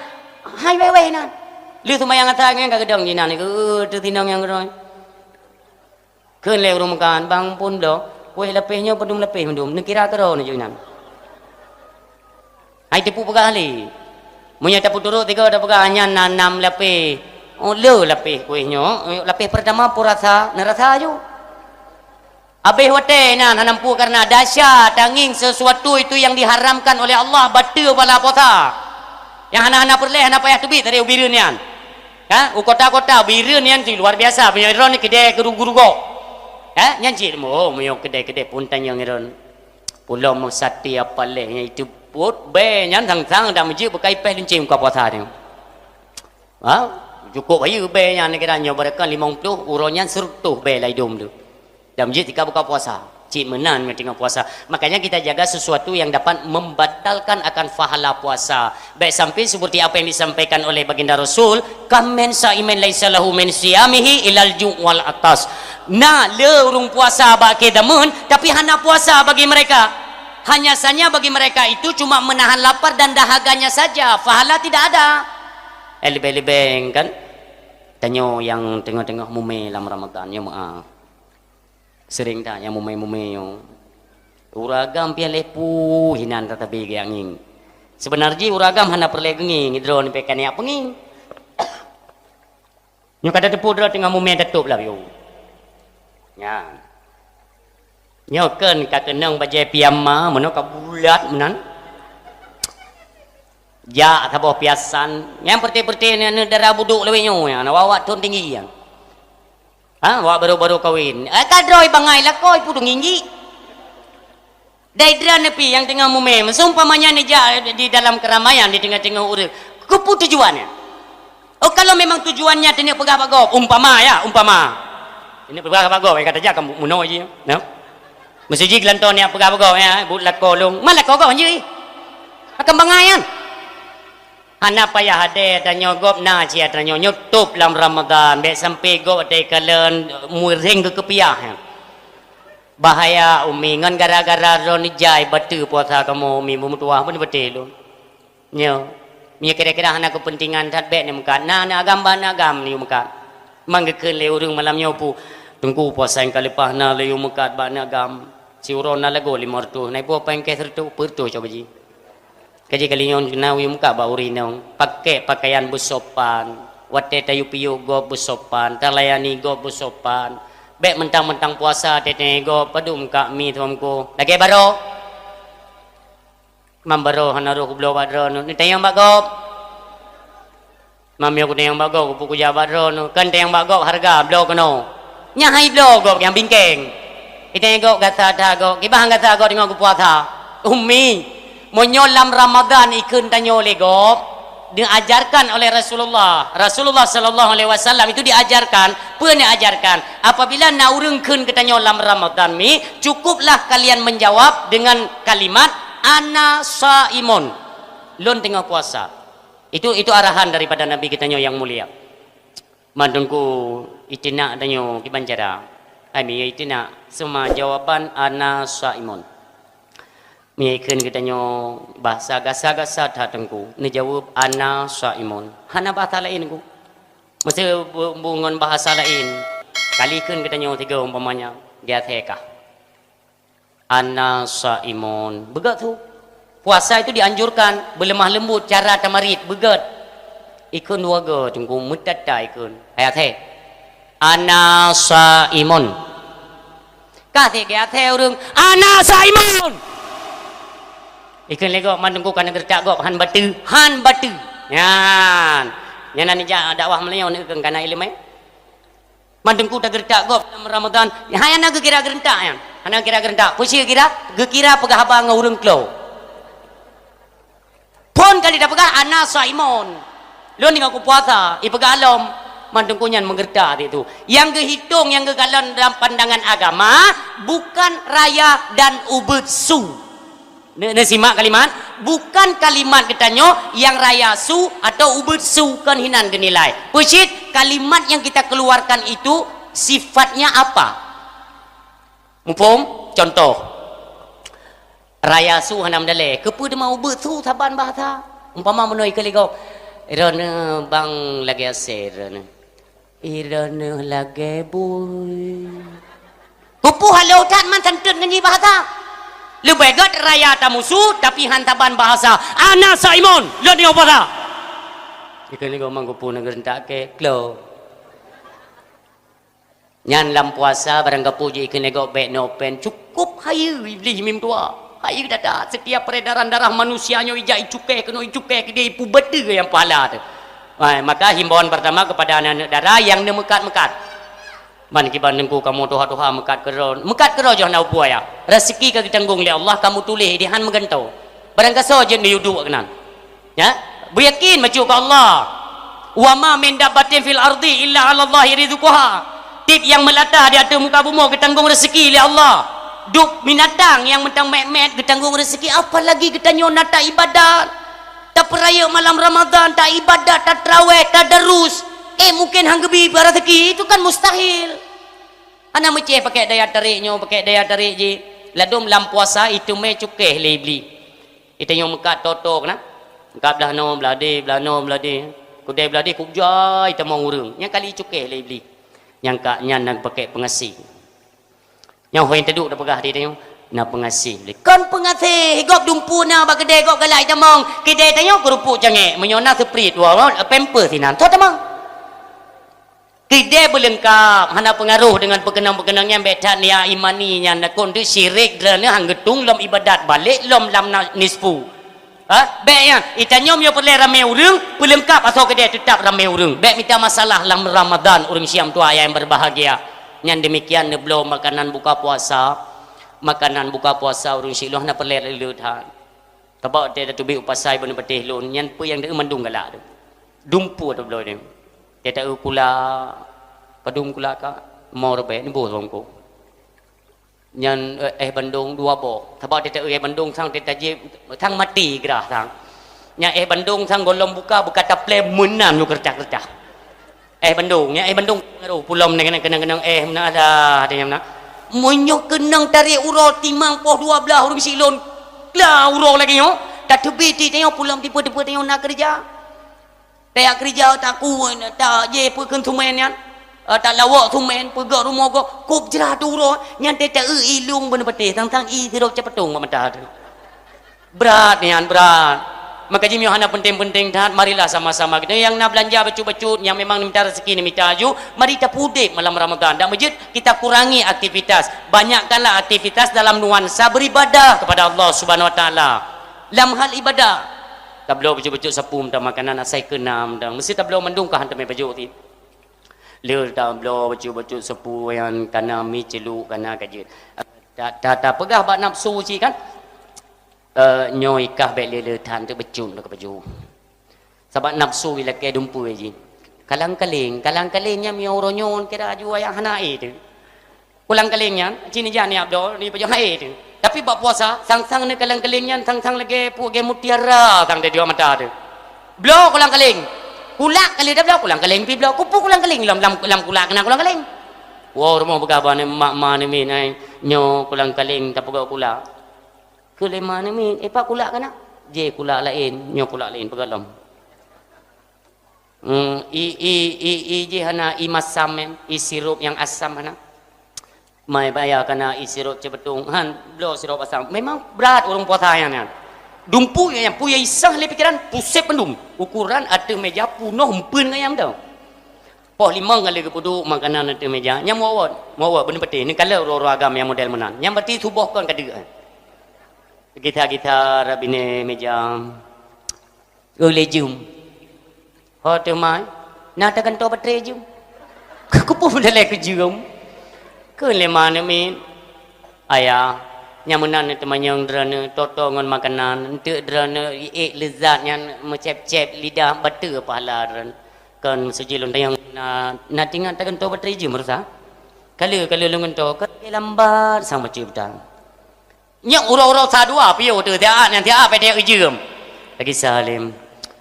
Hai wéh-wéh nan. Lheueh seumayang asa nyan ka geudong jinan, eh, teusinong nyang keudroe. Kheun lé ureuëng meukat, "Bang, phon bloe, kueh lapéh nyoe padum lapéh mandum, neukira keudroe neujok inan." Hai teupeu peugah lé. Meunyoe tapeuturot tiga tapeugah nyan na nam lapéh. Oh, le lapéh kueh nyoe, lapéh pertama peue rasa, na rasa ju. Habéh watée nan hana mampu karena dahsyat, tangieng sesuatu itu yang diharamkan oleh Allah, bateue pahala puasa. Nyang hana-hana peureulée, hana payah teubiet dari u Bireuen nyan. Ha? U kota-kota Bireuen nyan cit luar biasa, meunyoe droeneuh keudè guru-guru gob. Ha? Nyan cit, oh, meunyoe keudè-keudè pun tanyong droeneuh. Pulo meusaté apa leh nyang itu put, bèe nyan sang-sang dan meujeuet beukai péh leunceng buka puasa nyoe. Ha? Cukup bayeue bèe nyan kira nyoe, barangkali limong ploh, uroe nyan seureutôh bèe lam idong tu. Dan meujeuet tika buka puasa. Cit meunan nyoe teungoh puasa. Makanya kita jaga sesuatu yang dapat membatalkan akan pahala puasa. Baik sampai seperti apa yang disampaikan oleh Baginda Rasul, "Kam min saimin laisa lahu min siyamihi ilal ju' wal atas." Na le ureuëng puasa bak akhé zaman, tapi hana puasa bagi mereka. Hanya saja bagi mereka itu cuma menahan lapar dan dahaganya saja. Pahala tidak ada. Eh, leubeh-leubeh kan? Tanyoe nyang teungoh-teungoh mumè lam Ramadhan, nyoe meu'ah. Seuring that nyang mumè-mumè nyoe. Ureuëng agam pian lheuh pu hinan tatabi geuh ngieng. Seubeuna jih ureuëng agam hana peureulèe geungieng, droeneuh pih ka neujak peungieng. Nyoe ka tateupeue droe teungoh mumè tatôb lah, yo. Nyan. Nyoe kheun ka keunong bajèe piyama, meunoe ka bulat meunan. Jak saboh piasan, nyang peureté-peureté nyan dara budôk lawét nyoe, nyan awak-awak thôn tinggi nyan. Ha, awak baru-baru kawin. Eh, ka droe bangai lakoe pudong inji. Dai droeneuh pih nyang teungoh mumè, seumpamanya neujak di dalam keramaian, di teungoh-teungoh ureuëng. Keupeue tujuan nyan? Oh, kalau memang tujuannya teuneuk peugah bak gob, umpama ya, umpama. Teuneuk peugah bak gob, eh, kata jak kamu meunoe ji, no? Meuseujid geulantoe neujak peugah bak gob, ya, buet lakoe lôn. Man lakoe gob hanjeuet. Akan bangai kan? Hana payah adèe tanyoe gob na sia tanyoe nyoe tôb lam Ramadhan, bèk sampai gob watèe kalon muréng keu keupiah, ya. Bahaya, Umi, ngon gara-gara droeneuh jai bateue puasa kamoe, Umi, beumeutuwah, beuneubeuteh lôn. Nyoe, meunyoe kira-kira hana keupeuntengan that, bèk neumeukat. Na, na agam bak na agam neumeukat. Man geukheun lé ureuëng malam nyoe pu, "Teungku, puasa nyang ka leupah na lé meukat bak na agam. Siuroe na lagoe limong reutôh, na iboh pakéng seureutôh, peuet reutôh coba jih." Ka jih kali nyoe na yue meukat bak ureuëng inong, pakèk pakaian beusopan, watèe tayue piôh gob beusopan, talayani gob beusopan. Bèk mentang-mentang puasa teuntèe gob, padum ka mi tuanku. Lagèe barô. Mam baroe hana roh kubloe bak droeneuh, neutanyong bak gob. Mam nyoe kutanyong bak gob, kupeugah bak droeneuh, kan tanyong bak gob hareuga, bloe keunoe. Nyan han ibloe gob nyang bingkeng. Itanyong gob gasa that gob, kiban gasa gob teungoh kupuasa. Umi, meunyoe lam Ramadan ikheun tanyoe lé gob, diajarkan oleh Rasulullah. Rasulullah sallallahu alaihi wasallam itu diajarkan, peue neuajarkan? Apabila na ureuëng kheun keu tanyoe lam Ramadan mi, cukuplah kalian menjawab dengan kalimat, "Ana shaimun." Lôn teungoh puasa. Itu, itu arahan daripada Nabi geutanyoe nyang mulia. Mandum ku itinak tanyoe kiban cara. Ai mi itinak, seuma jawaban, "Ana shaimun." Meunyoe ikheun geutanyoe bahasa gasa-gasa that Teungku, neujaweueb, "Ana shaimun." Hana bahasa laén Teungku. Meuseu bu-, bu ngon bahasa laén, kali kheun geutanyoe sigoe umpamanya, "Geuathée kah?" "Ana shaimun." Beugét su. Puasa itu dianjurkan, beuleumah leumbut, cara tamarit, beugét. Ikheun dua goe Teungku, meutata ikheun. Hai athée. "Ana shaimun." Ka athée geuathée ureuëng, "Ana shaimun." Ikheun lé gob, mandum ku ka neugeureutak gob, han bateue, han bateue. Nyan. Nyan na neujak dakwah meulayeue, neukheun kana iéleumé. Mandum ku tageureutak gob lam Ramadan, hana geukira geureutak nyan. Hana geukira geureutak. Peue cit geukira? Geukira peugah haba ngon ureuëng klo. Phon kali tapeugah, "Ana shaimun." Lôn teungoh kupuasa, ipeugah lom. Mandum ku nyan meugeureutak situ. Nyang geuhitong, nyang geukalon dalam pandangan agama, bukan raya dan ubeuet su. Neu-, neusimak kalimat, bukan kalimat geutanyoe nyang raya su atau ubeuet su, kon hinan geunilai. Peue cit kalimat yang kita keluarkan itu sifatnya apa? Muphom? Contoh, raya su hana meudalée, keupeue teuma ubeuet su saban bahasa? Umpama meunoe ikheun lé gob, "Droeneuh bang lagée asée droeneuh." "Droeneuh lagée bui." Keupeue halo that man santeuet ngon jih bahasa? Leubeh gét raya tamusu, tapi han saban bahasa. "Ana shaimun," lôn nyoe bahasa. Ikheun lé gob, "Mang keupeue neugeureutak kée?" Klo. Nyan lam puasa barang gapu jih ikheun lé gob bék neuopen, cukup hayeue Iblih mim dua. Hayeue that-that, setiap peredaran darah manusia nyoe ijak icukéh keunoe, icukéh keudeh, ipubeuteu nyang pahala teuh. Hai, maka himbauan pertama kepada aneuk-aneuk dara nyang neumeukat-meukat. Ban kiban Teungku kamoe tuha-tuha meukat keudroe, meukat keudroe jih hana peue ya. Rezeki ka geutanggong lé Allah, kamoe tuléh di han meugantoe. Barang gasoe jeuet neuyue duek keunan. Ya, beuyakin bacut keu Allah. "Wa ma min dabbatin fil ardi illa 'alallahi rizquha." Tieb nyang meulata di ateueh muka bumoe geutanggong rezeki lé Allah. Dub binatang nyang mantong mét-mét geutanggong rezeki, apalagi geutanyoe na taibadat. Tapeurayeuk malam Ramadan, taibadat, tatraweh, tadarus. Eh, mungken han geubi pih rezeki, itu kan mustahil. Hana meucéh pakék daya tarék nyoe, pakék daya tarék jih. Ladôm lam puasa iteumé cukéh lé Iblih. Itanyoe meukat toto keunan. Meukat blah noe, blah deh, blah noe, blah deh. Keudeh blah deh kub jai tamong ureuëng. Nyang kali cukéh lé Iblih. Nyang ka nyan na pakék peungaséh. Nyang hôi teuduek tapeugah di tanyoe, na peungaséh lé. Kon peungaséh, gob dumpeue na bak keudè gob galak itamong. Keudè tanyoe keurupuk cangék, meunyoe na seuprit, dua, pampers sinan, soe tamong. Keudè beuleungkab, hana peungaroh deungon peukeunong-peukeunong nyan, bék that nia imani nyan, nakon teuh syirik, droeneuh han geutung lom ibadat, balek lom lam na-, nisfu. Ha? Bék nyan, itanyoe meunyoe peureulée ramé ureuëng, peuleungkab asoe keudè teutab ramé ureuëng. Bék mita masalah lam Ramadan ureuëng siam tuha nyang berbahagia. Nyan deumikian neubloe makanan buka puasa. Makanan buka puasa ureuëng silueng na peureulée le-le that. Sabab watée tateubiet u pasai beuneuk patéh lôn, nyan peue nyang deuh mandum galak teuh. Dumpeue tabloe nyoe. Watée taeu kula, padum kula ka, mo reuben, neuboh lom ko. Nyan, eh, éh bandong dua boh. Sabab watée taeu éh bandong sang, watée tajieb, sang maté grah sang. Nyan éh bandong sang gohlom buka, buka taplém meunan nyoe keureucah-keureucah. Éh bandong, nyan éh bandong. Aduh, pulom nyan keunong-keunong éh meunan alah, ada nyang meunan. Meunyoe keunong tarék uroe timang poh dua blaih ureuëng silueng, la uroe lagée nyoe, tateubiet tanyoe pulom tipe-tipe tanyoe na keureuja. Tajak keureuja taku, tajak jih peukheun sumen nyan. Eh, talawok sumen, peugöt rumoh gob, kub jrah teuh uroe, nyan teuh taeu ilung beuneupeutéh, sang-sang ie sidroe capatong bak mata teuh. Brat nyan, brat. Maka jih meunyoe hana peunteng-peunteng that, marilah sama-sama kita nyang na beulanja bacut-bacut, nyang memang neumita rezeki neumita aju, mari tapeudeb malam Ramadan. Dak meujeuet kita kurangi aktivitas, banyakkanlah aktivitas dalam nuansa beribadah kepada Allah Subhanahu Wa Taala. Lam hal ibadah, tabloe bacut-bacut sapeue mantong makanan asai keunam mantong. Meusti tabloe mandum ka han teumé pajoh ti. Le tabloe bacut-bacut sapeue nyan kana mi ceulok kana ka jeuet. Ta, ta, tapeugah bak nafsu cit kan? Eh, nyoe ikah bék le-le that teuk bacut lôn ka pajoh. Sabab nafsu ilakée dumpeue jih. Kalang-kaling, kalang-kaling nyan meunyoe uroe nyoe kira aju ayah hana ae teuh. Kulang-kaling nyan, cit neujak neujak bloe, neupajoh hana ae teuh. Tapi bak puasa, sang-sang neukalang-kaling nyan, sang-sang lagée peue, lagée mutiara sang di dua mata teuh. Bloe kulang-kaling. Kulak ka lheueh tabloe, kulang-kaling pih bloe. Keupeue kulang-kaling lam, lam, lam kulak keunan kulang-kaling. Woe rumoh beugaba neu mak ma neu miet ai, nyoe kulang-kaling tapeugah kulak. Keu lé ma neu miet, eh, pat kulak kana? Jeh kulak laén, nyoe kulak laén peugah lom. Hmm, i, i, i, i jih hana, i masam nyan, i sirup nyang asam hana. Mai baya kana i sirup ceubeutong, han, bloe sirup asam. Memang brat ureuëng puasa nyan, nyan. Dumpeue nyan, peue nyang isah lé pikeran, puseb bandum. Ukuran ateueh meja punoh empeuen ngon nyang meudoe. Poh limong kali geupeuduek makanan ateueh meja, nyan muwot-wot, muwot-wot beuneuk patéh, neukalon uroe-uroe agam nyang model meunan. Nyan berarti suboh kon ka deuk. Gita-gita rab binéh meja. Ulée jeuem. Ho teuma, na tagantoe batré jeuem. Keupeue meudalée keu jeuem? Kheun lé ma neu miet. Ayah, nyang meunan neuteumanyong droeneuh, toto ngon makanan, eunteuk droeneuh ék leuzat nyan meucéb-céb lidah, bateue pahala droeneuh. Kon meusuji lôn tanyong na, na tingat tagantoe batré jeuem rusa? Ka lheueh, ka lheueh lôn gantoe, ka lheueh lambat sang bacut beutan. Nyoe uroe-uroe sa dua piôh teuh, siat nyang siat pédék ijeuem. Lagi Salim,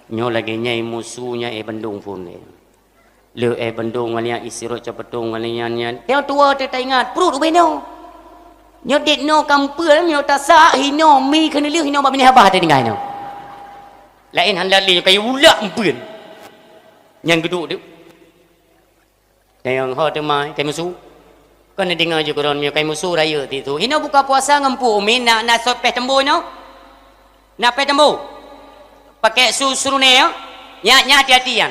nyoe lagée nyai musu nyang éh bandong phon lé. Le éh bandong ngon liang isirot capetong ngon liang nyan. Nyang tuwoe teuh taingat, pruet ubé nyoe. Nyoe dit nyoe kampeu, nyoe tasak, hinoe mi keuneulheueh, hinoe bak binéh abah teuh tinggai nyoe. Laén hana lé, kayu ulak empeuen. Nyang geuduek teuh. Nyang ho teuma, kai musu. Kon neudeungoe jih keuron meunyoe kai musu rayeuk titu. Hinoe buka puasa ngon pu umi na, na sot péh tembo nyoe? Na péh tembo? Pakai su surune nyoe? Nya, nya hati-hati nyan.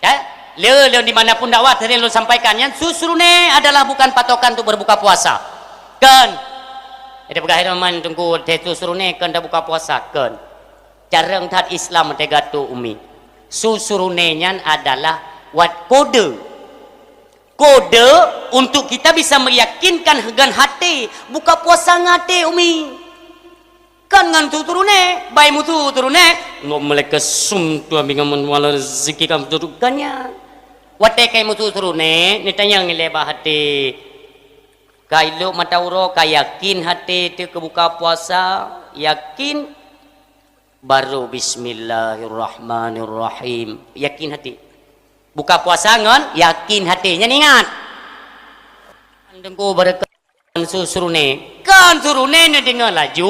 Ya? Le, le di mana pun dakwah sering lôn sampaikan nyan, su surune adalah bukan patokan untuk berbuka puasa. Kon. Ada peugah Rahman Teungku, teh su surune kon dah buka puasa, kon. Carông that Islam teuga tu umi. Su surune nyan adalah wat kode. Kode untuk kita bisa meyakinkan ngon hati, buka puasa ngon hati umi. Kan ngon su surune, bai musu surune. Ngom malaikat sum tu abi ngamun wala rezeki kam tu kan nyan. Watée kai musu surune, neutanyong ilée bak hati. Ka ilok mata uroe, ka yakin hati teuh keu buka puasa, yakin. Baru bismillahirrahmanirrahim. Yakin hati. Buka puasa ngon yakin hati. Nyan ingat. Teungku beureukat su surune. Kan surune neudeungoe laju.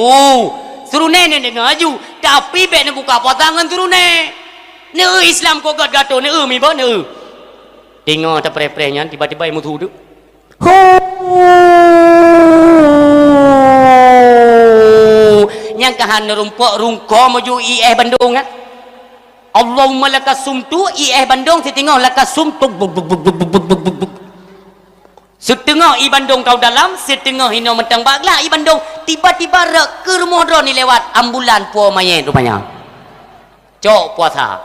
Surune neudeungoe laju. Tapi bék neubuka puasa ngon surune. Neu Islam kok gét gato, neu mi ba, neu. Teungoh tapreh-preh nyan, tiba-tiba ilmu tudu. Hu! Nyang ka han rumpok rungko meujui éh bandong, kan? Allahumma laka sumtu, i éh bandong siteungoh laka sumtu. Siteungoh i bandong kau dalam, siteungoh hinoe mantong bak glak i bandong. Tiba-tiba rot keu rumoh droe ni lewat ambulan po manyét rupanya. Cok puasa.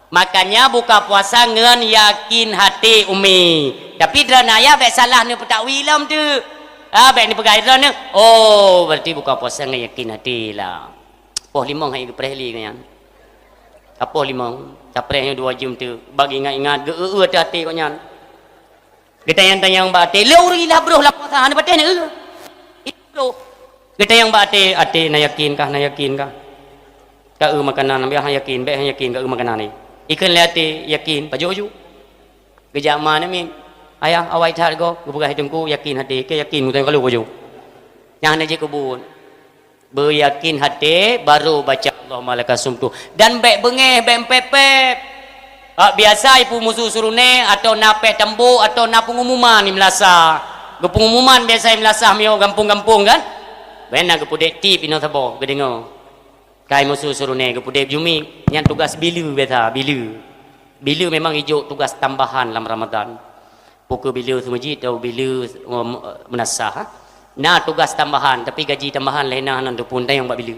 Makanya buka puasa ngon yakin hati, Umi. Tapi droeneuh ayah bék salah neupeutakwi lom tu. Ha, bék neupeugah droeneuh, "Oh, berarti buka puasa ngon yakin hati lah." Poh limong hai geupreh li nyan. Apoh limong, tapreh nyoe dua jeuem tu. Bagi ingat-ingat, geu-eu-eu hati kok nyan. Geutanyong-tanyong bak até, lé ureuëng ilah broh lam puasa, hana patéh na eu. Ilah broh. Geutanyong bak até, até na yakin kah, na yakin kah? Ka eu makanan, biar hana yakin, bék hana yakin, ka eu makanan ni. Ikheun lé até, yakin, pajoh ju. Geujak ma namiet. Ayah, awai that goe, geupeugah teungku, yakin até, ke yakin, mutang kalu pajoh. Nyang hana jikeubuet. Beuyakin hati, baru baca Allahumma laka sumtu. Dan bék beungéh, bék pép-pép. Bak biasa ipu musu surune atau na péh tambok atau na pengumuman di meulasa. Geupengumuman biasa di meulasa miyueb gampông-gampông kan? Bék na geupudek tip inoe saboh, geudeungoe. Kai musu surune geupudek jumi, nyan tugas bileue biasa, bileue. Bileue memang ijok tugas tambahan lam Ramadan. Pukul bileue seumeujid atau bileue, um, meunasah, ha? Na tugas tambahan, tapi gaji tambahan lé na nan teupun tayong bak bileue.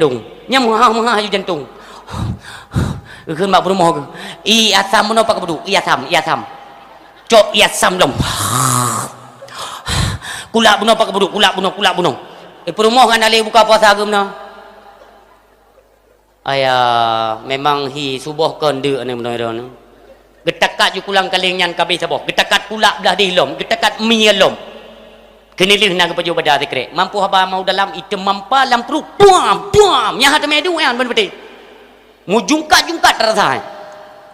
jantông. Nyang meuhah-meuhah aju jantông. Geukheun bak peurumoh geuh, "Ié asam bunoe pat kapeuduek, ié asam, ié asam. Cok ié asam lom. Kulak bunoe pat kapeuduek, kulak bunoe, kulak bunoe." Eh, peurumoh hana lé buka puasa geuh meunan. Aya, memang hi suboh kon deuk aneuk bunoe droeneuh. Geutakat ju kulang kaléng nyan ka abéh saboh. Geutakat kulak blah deh lom, geutakat mi lom. Keuneulheueh na geupajoh bada sikrek. Mampu haba mau dalam, iteumampa lam pruet. Puam, puam. Nyan hana teumé duek nyan ban beuteh. Meujungkat-jungkat rasa.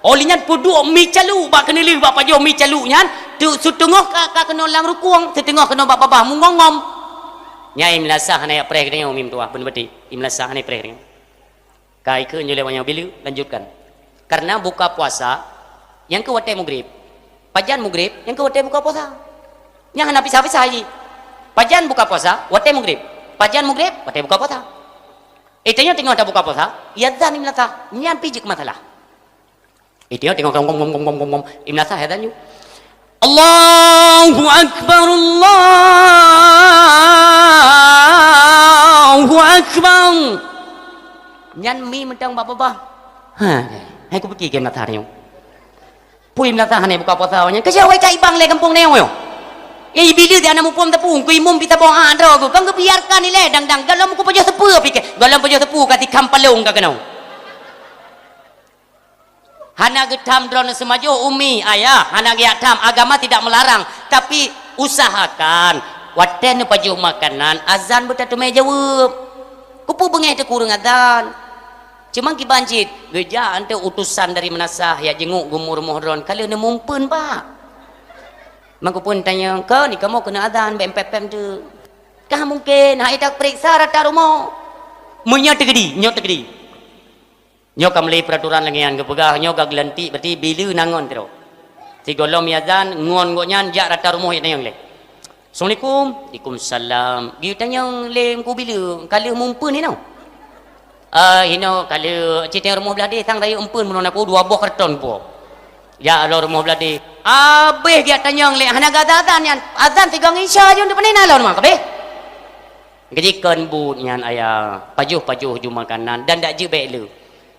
Óh lheueh nyan peuduek mi caluk bak keuneulheueh bak pajoh mi caluk nyan, tu siteungoh ka, ka keunoe lam rukueng, siteungoh keunoe bak babah meungom-ngom. Nyan ié meulasah hana jak preh geutanyoe mi meutuah, ban beuteh. Ié meulasah hana preh geutanyoe. Ka ikheun nyoe lé wanyoe bileue, lanjutkan. Karena buka puasa, nyang keu watée mugrib. Pajan mugrib, nyang keu watée buka puasa. Nyang hana pisah-pisah jih. Pajan buka puasa, watée mugrib. Pajan mugrib, watée buka puasa. Eh, tanyoe teungoh tabuka puasa, ié azan ié meulasah. Nyan pih jeuet keu masalah. Eh, tanyoe teungoh gom, gom, gom, gom, gom, gom. Ié meulasah ié azan nyoe. Allahu Akbar, Allahu Akbar. Nyan mi mantong bak babah. Ha, hai kupike keu mata nyoe. Pui mata hana buka puasa nyan. Keu siapa cak ibang lé gampông nyoe? Ya, ibili dia anak muphom teupeu, ku imum pita boh a droe ku. Kan geubiarkan ilée dang-dang. Galom ku pajoh seupeu pike. Galom pajoh seupeu ka tikam palong ka keunoe. Hana geutham droeneuh seumajoh, umi, ayah, hana geujak tham, agama tidak melarang, tapi usahakan watée neupajoh makanan, azan beutateumé jaweueb. Keupeue beungéh teukureueng azan? Cuma kiban cit, geujak anteuk utosan dari meunasah jak jenguk geumu rumoh droen, ka lheueh neumumpeuen bak. Meukeupon tanyong, "Kon, kamoe keuneuk azan, bèk pém-pém teuk." Ka mungken, hai tapeuriksa rata rumoh. Meunyoe teukeudi, nyoe teukeudi. Nyoe ka meulé peuraturan lagée nyan geupeugah, nyoe ka geulantik, berarti bileue na ngon keudroe. Sigohlom ié azan, ngon gobnyan jak rata rumoh jak tanyong lé. "Assalamualaikum." "Waalaikumsalam." Geutanyong lé Teungku bileue, "Ka lheueh mumpeuen hinoe?" "Ah, hinoe ka lheueh, cit tanyong rumoh blah deh, sang rayeuk mumpeuen bunoe na peue, dua boh karton peue." Jak lom rumoh blah deh. Abéh geutanyong lé, hana geuazan nyan. Azan sigoe ngon isya jeuet, di pane na lom rumoh kabéh. Jadi kon buet nyan ayah, pajoh-pajoh ju makanan dan dak jeuet bèk le.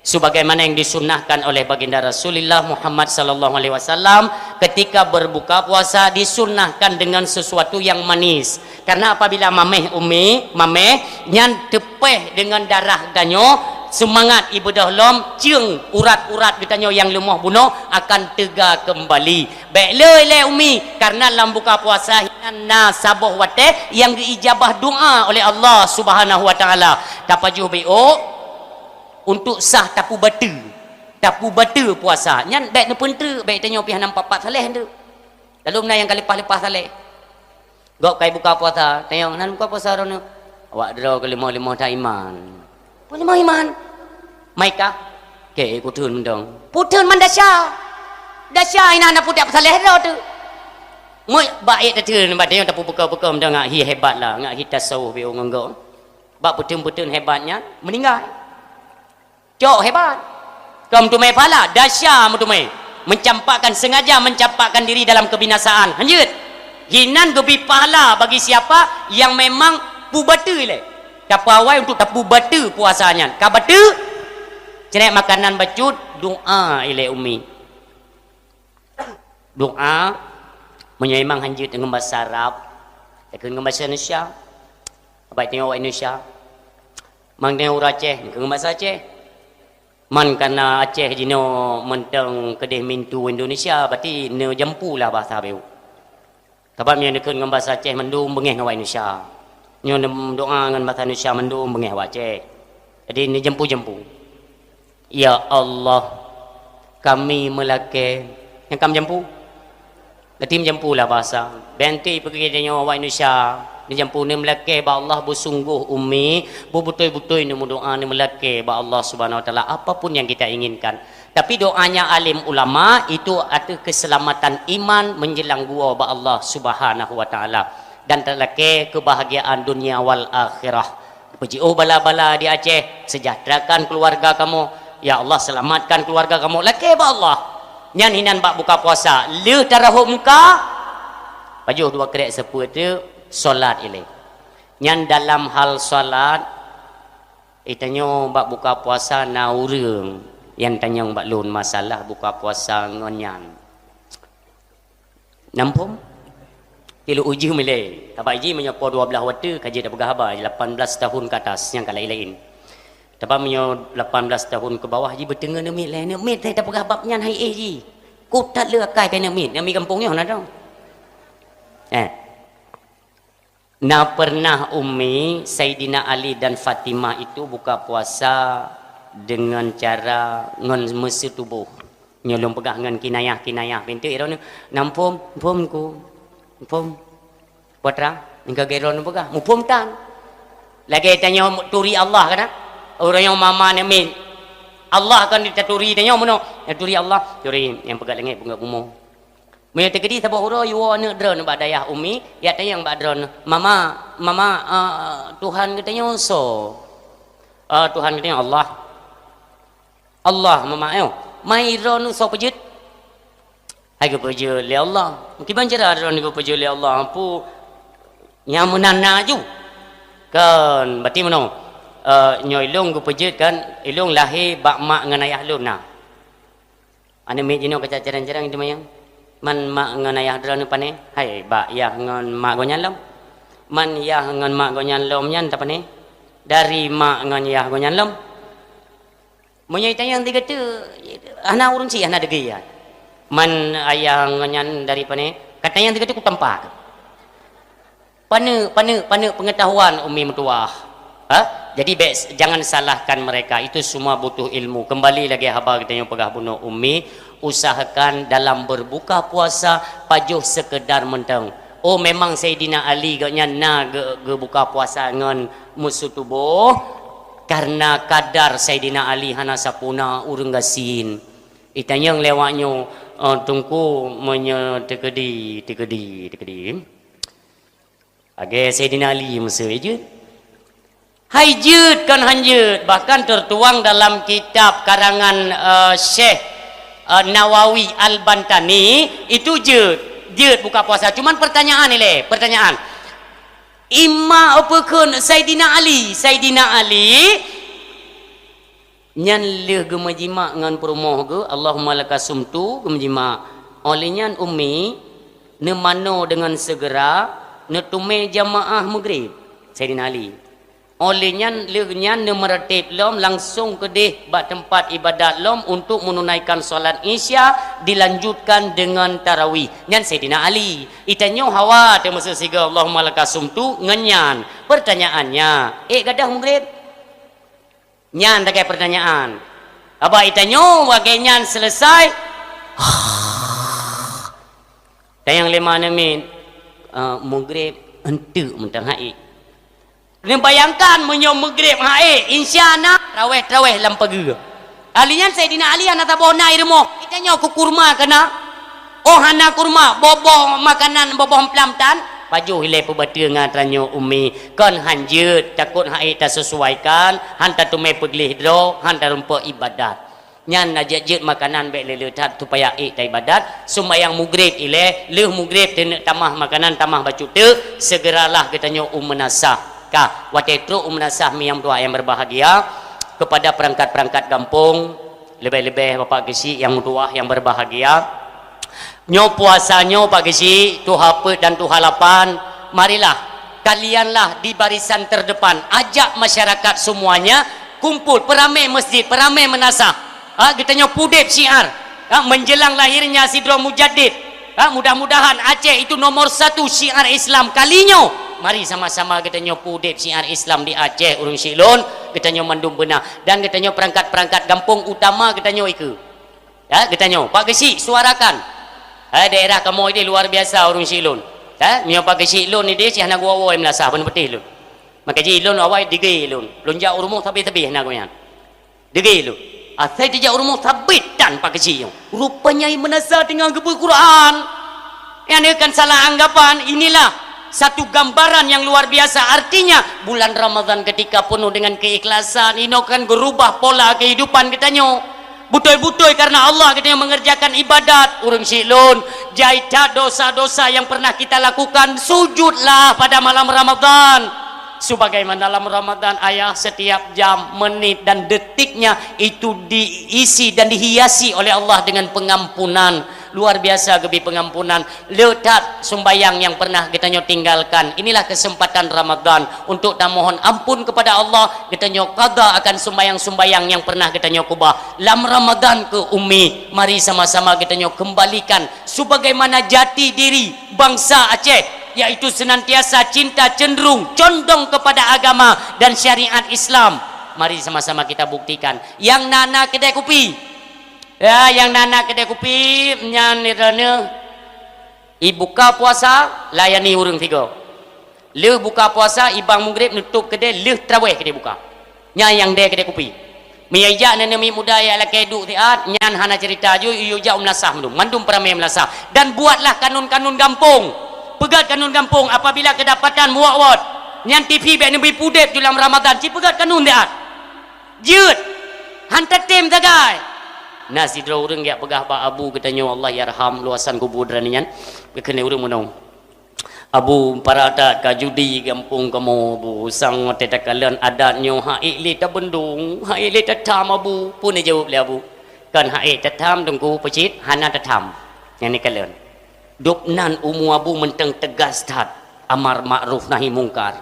Sebagaimana yang disunnahkan oleh Baginda Rasulullah Muhammad sallallahu alaihi wasallam, ketika berbuka puasa disunnahkan dengan sesuatu yang manis. Karena apabila maméh umi, maméh, nyan teupéh dengan darah geutanyoe, seumangat ibadah lom, ceueng urat-urat geutanyoe nyang leumoh bunoe akan teuga keumbali. Bèk le ilée umi, karena lam buka puasa hinan na saboh watée nyang geuijabah doa oleh Allah Subhanahu wa Taala. Tapajoh beuôk untuk sah tapeubateue. Tapeubateue puasa. Nyan bèk neupeunteuk, bèk tanyoe pih hana pat-pat saléh teuk. Lalu na nyang ka leupah-leupah saléh. Gob ka ibuka puasa, tanyong, "Nan buka puasa droeneuh?" Awak droe keu leumoh-leumoh that iman. Peue leumoh iman? Mai kah? Keu kutheun mantong. Peue theun man desya. Desya inan na pudak peusaléh droe teuk. Moi bak ék tatheun, bak tanyong tapeubuka-buka mantong ngat hi hebat lah, ngat hi tasawuf beuôk ngon gob. Bak peutheun-peutheun hebat nyan, meuninggai. Cok hebat. Kon meuteumé pahala, desya meuteumé. Mencampakkan, sengaja mencampakkan diri dalam kebinasaan. Hanjeuet. Hinan geubri pahala bagi siapa yang memang peubateue ilée. Tapeuawai untuk tapeubateue puasa nyan. Ka bateue, ceunék makanan bacut, doa ilée umi. Doa, meunyoe memang hanjeuet ngon basa Arab, takheun ngon basa Indonesia. Baik tanyoe awak Indonesia. Mang tanyoe ureuëng Aceh, takheun ngon basa Aceh. Man kana Aceh jinoe mantong keudeh mintu Indonesia, berarti neujampu lah basa bayu. Sabab meunyoe takheun ngon basa Aceh mandum beungéh ngon awak Indonesia. Nyoe neudoa ngon basa Indonesia mandum beungéh awak Aceh. Jadi neujampu-jampu. Ya Allah, kami meulakée. Nyang ka meujampu. Geutem jampu lah basa. Bèk ti peugah tanyoe awak Indonesia. Neujampu, neumeulakée bak Allah beusunggoh ummi, beubeutôi-beutôi neumeudoa, neumeulakée bak Allah Subhanahu wa Taala apapun yang kita inginkan. Tapi doanya alim ulama itu ateueh keselamatan iman menjelang gua bak Allah Subhanahu wa Taala dan talakée kebahagiaan dunia wal akhirah. Peujiôh bala-bala di Aceh, sejahterakan keluarga kamoe. Ya Allah, selamatkan keluarga kamoe. Lakée bak Allah. Nyan hinan bak buka puasa. Lheueh tarahop muka, pajoh dua krek seupeu teuk, solat ilée. Nyan dalam hal solat, eh, tanyoe bak buka puasa na ureuëng nyang tanyong bak lôn masalah buka puasa ngon nyan. Nampôm? Tilu uji milée. Tabak iji meunyoe po dua belas watée ka jeuet tapeugah haba, lapan belas tahun ke atas nyang ka laén-laén. Tabak meunyoe lapan belas tahun ke bawah ji beuteungoh neumit lé, neumit lé tapeugah bab nyan hai éh ji. Ku that le akai keu neumit, neumit gampông nyoe na dong. Eh. Na pernah Ummi, Saidina Ali dan Fatimah itu buka puasa dengan cara ngon meuseutuboh. Nyoe lôn peugah ngon kinayah-kinayah, pintoe droeneuh, "Na muphom, muphom ku, muphom." Putra, ngon droeneuh peugah, "Muphom tan." Lagée tanyoe turi Allah kana? Ureuëng nyang mama neumit. Allah kon taturi tanyoe meunoe. Nyang turi Allah, turi nyang peugah langét, peugah bumoe. Meunyoe teukeudi saboh uroe jiwoe aneuëk droeneuh bak dayah Ummi, jak tanyong bak droeneuh, "Mama, mama, eh, Tuhan geutanyoe soe?" "Eh, Tuhan geutanyoe Allah." "Allah, mama, eh, ma droeneuh soe peujeuet?" "Hai geupeujeuet lé Allah." "Kiban cara droeneuh geupeujeuet lé Allah?" "Pu, nyang meunan na ju." "Kon, berarti meunoe, eh, nyoe ilôn geupeujeuet kan, ilôn lahé bak mak ngon ayah lôn na." Aneuëk miet jinoe ka carang-carang teuma nyang. "Man mak ngon ayah droeneuh pané?" "Hai, bak yah ngon mak gobnyan lom." "Man yah ngon mak gobnyan lom nyan tapané?" "Dari mak ngon yah gobnyan lom." Meunyoe tanyong sigoe teuk, hana ureuëng syiek hana deungoe. "Man ayah gobnyan dari pané?" Ka tanyong sigoe teuk kutampa. Paneuk, paneuk, paneuk peungatahuan Ummi meutuwah. Ha? Jadi bèk, jangan salahkan mereka. Itu semua butuh ilmu. Kembali lagée haba geutanyoe peugah bunoe Ummi, usahakan dalam berbuka puasa pajoh sekedar mantong. Oh, memang Saidina Ali gobnyan na ge-, geubuka puasa ngon meuseutuboh, karena kadar Saidina Ali hana sapeue na ureuëng gasien. Itanyong lé awak nyoe, eh, Teungku, meunyoe teukeudi, teukeudi, teukeudi. Lagée Saidina Ali meuseu jeuet. Hai jeuet kon han jeuet, bahkan tertuang dalam kitab karangan, eh, Syekh, eh, Nawawi Al-Bantani, itu jeuet, jeuet buka puasa. Cuman pertanyaan ilée, pertanyaan. Ima peukheun Saidina Ali, Saidina Ali nyan lheueh geumeujimak ngon peurumoh geuh, "Allahumma laka sumtu," geumeujimak. Óh lheueh nyan Ummi neumanoe deungon seugera neuteumé jamaah Maghrib, Saidina Ali. Óh lheueh nyan, lheueh nyan neumeuratéb lom langsong keudeh bak teumpat iébadat lom untuk meununaikan salat Isya dilanjutkan deungon tarawih. Nyan Saidina Ali. Itanyoe hawa teumeuseuk sigoe, "Allahumma laka sumtu," ngon nyan. Pertanyaannya, ék gadôh Maghrib? Nyan lagée pertanyaan. Haba itanyoe lagée nyan seuleusai. Tanyong lé mak namiet, eh, Maghrib enteuk mantong hai. Neubayangkan meunyoe Maghrib hai, Isya na, taraweh-taraweh lam pageue. Ahli nyan Saidina Ali hana saboh na i rumoh. Itanyoe keu kurma kana? Oh, hana kurma, boh-boh makanan, boh-boh amplam tan. Pajoh ilée peubateue ngon tanyoe Ummi, kon han jeuet, takot han ék taseusuaikan, han tateumé peugleh droe, han tarumpok iébadat. Nyan na jeuet-jeuet makanan bék le-le that supaya ék taiébadat, sumbayang Maghrib ilée, lheueh Maghrib teuneuk tamah makanan, tamah bacut teuk, seugeralah geutanyoe u meunasah. Ka, watée trok u meunasah mi nyang meutuwah nyang berbahagia, kepada perangkat-perangkat gampông, leubeh-leubeh Bapak Geuchik nyang meutuwah nyang berbahagia, Nyoe puasa nyoe Pak Geuchik, tuha peuet dan tuha lapan, marilah, kalianlah di barisan terdepan, ajak masyarakat semuanya kumpul, peuramé masjid, peuramé meunasah. Ha, geutanyoe peudeb syiar. Ha, menjelang lahirnya sidroe mujaddid. Ha, mudah-mudahan Aceh itu nomor satu syiar Islam kali nyoe. Mari sama-sama geutanyoe peudeb syiar Islam di Aceh, ureuëng syik lôn, geutanyoe mandum beuna. Dan geutanyoe perangkat-perangkat gampông utama geutanyoe ikeue. Ya, geutanyoe, Pak Geuchik, suarakan. Eh, daerah kamoe ideh luar biasa ureuëng syik lôn. Eh, meunyoe Pak Geuchik lôn ideh, cit hana geuwoe-woe meulasah, beuneupeuteh lôn. Maka jih lôn awai degé lôn. Lôn jak u rumoh sabe-sabe hana geuh nyan. Degé lôn. Asai tijak u rumoh sabe tan Pak Geuchik nyoe. Rupanya meunasah teungoh geubeuet Quran. Nyan kan salah anggapan. Inilah satu gambaran yang luar biasa. Artinya, bulan Ramadhan ketika penuh dengan keikhlasan, inoe kan geurubah pola kehidupan geutanyoe. Beutôi-beutôi karena Allah geutanyoe mengerjakan ibadat. Ureuëng syik lôn, jai that dosa-dosa yang pernah kita lakukan, sujudlah pada malam Ramadhan. Sebagaimana dalam Ramadhan, ayah, setiap jam, menit, dan detiknya itu diisi dan dihiasi oleh Allah dengan pengampunan. Luar biasa geubi pengampunan. Le that sumbayang nyang pernah geutanyoe tinggalkan. Inilah kesempatan Ramadhan untuk tamohon ampun kepada Allah. Geutanyoe qada akan sumbayang-sumbayang nyang pernah geutanyoe keubah. Lam Ramadhan keu Umi, mari sama-sama geutanyoe kembalikan sebagaimana jati diri bangsa Aceh, yaitu senantiasa cinta, cenderung, condong kepada agama dan syariat Islam. Mari sama-sama kita buktikan. Nyang na-na keudè kupi. Ya, nyang na-na keudè kupi, nyan droeneuh, ibuka puasa, layani ureuëng sigoe. Lheueh buka puasa, ibang mugreb, neutôb keudè, lheueh traweh keudè buka. Nyan nyang dè keudè kupi. Meunyoe ijak nenek miet muda jak lakèe duek siat, nyan hana cerita ju, iyue jak u meulasah mandum. Mandum peuramé meulasah. Dan buatlah kanun-kanun gampông. Peugöt kanun gampông apabila keudapatan muwot-wot. Nyan TV bèk neubri peudeb ju lam Ramadhan, ci peugöt kanun siat. Jeuet. Han tatem sagai. Na sidroe ureuëng jak peugah bak abu geutanyoe, Allah yarham, luasan kubu droeneuh nyan. Geukheun lé ureuëng meunoe. Abu, para that ka judi gampông kamoe, Abu. Sang watèe takalon adat nyoe han ék lé tabeundong, han ék lé tatham, Abu. Peue neujaweueb lé Abu? Kon han ék tatham, Teungku, peucit hana tatham. Nyan neukalon. Dub nan umu Abu mantong teugas that, amar makruf nahi mungkar.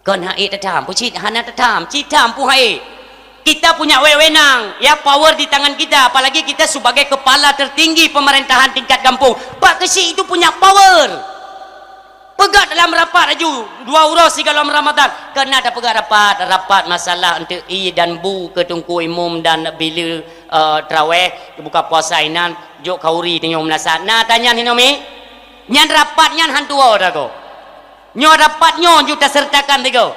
Kon han ék tatham, peucit hana tatham, ci tham peue han ék. Kita punya wewenang, ya, power di tangan kita, apalagi kita sebagai kepala tertinggi pemerintahan tingkat gampông. Pak Geuchik itu punya power. Peugah dalam rapat laju, dua uroe sigohlom Ramadhan. Keunan tapeugah rapat, rapat masalah untuk ie dan bu keu Teungku Imum dan bila, eh, traweh, buka puasa inan, jok khauri tanyoe meulasah. Na tanyong hinoe mi? Nyan rapat nyan han tuwoe dagoe. Nyoe rapat nyoe ju taseurtakan sigoe.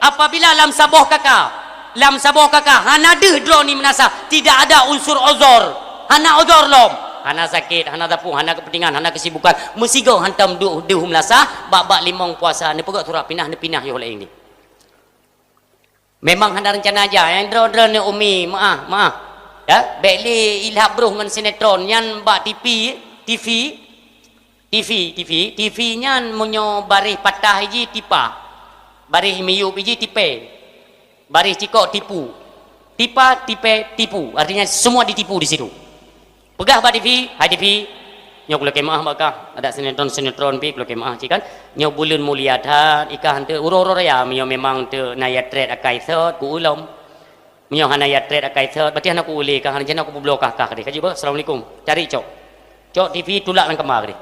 Apabila lam saboh kaka, lam saboh kaka hana deuh droeneuh meulasah, tidak ada unsur uzur. Hana uzur lom. Hana sakét, hana sapeue, hana keupeuntingan, hana keusibukan. Meusigoe hantom deuh, deuh meulasah, bak-bak limong puasa, neupeugöt surat pinah, neupinah yoh laén nyoe. Memang hana reuncana jak, nyang droe-droeneuh umi, meu'ah, meu'ah. Ya, bèk lé ilhab broh ngon sinetron nyan bak TV, TV, TV, TV, TV nyan meunyoe baréh patah iji tipa, baréh miyueb iji tipèe, baréh cikok tipu. Tipa, tipèe, tipu. Artinya semua ditipu di situ. Peugah bak TV, "Hai TV, nyoe kulakèe meu'ah bak kah, adak sinetron-sinetron pih kulakèe meu'ah cit kan. Nyoe buleuen mulia that, ikah hanteuk uroe-uroe raya meunyoe memang hanteuk na yatret akai sot, ku ulom. Meunyoe hana yatret akai sot, berarti hana ku ulèe kah, hana jana ku peubloe kah, kah deh." Ka jeuet beuh, "Assalamualaikum." Cari cok. Cok TV tulak lam kama deh.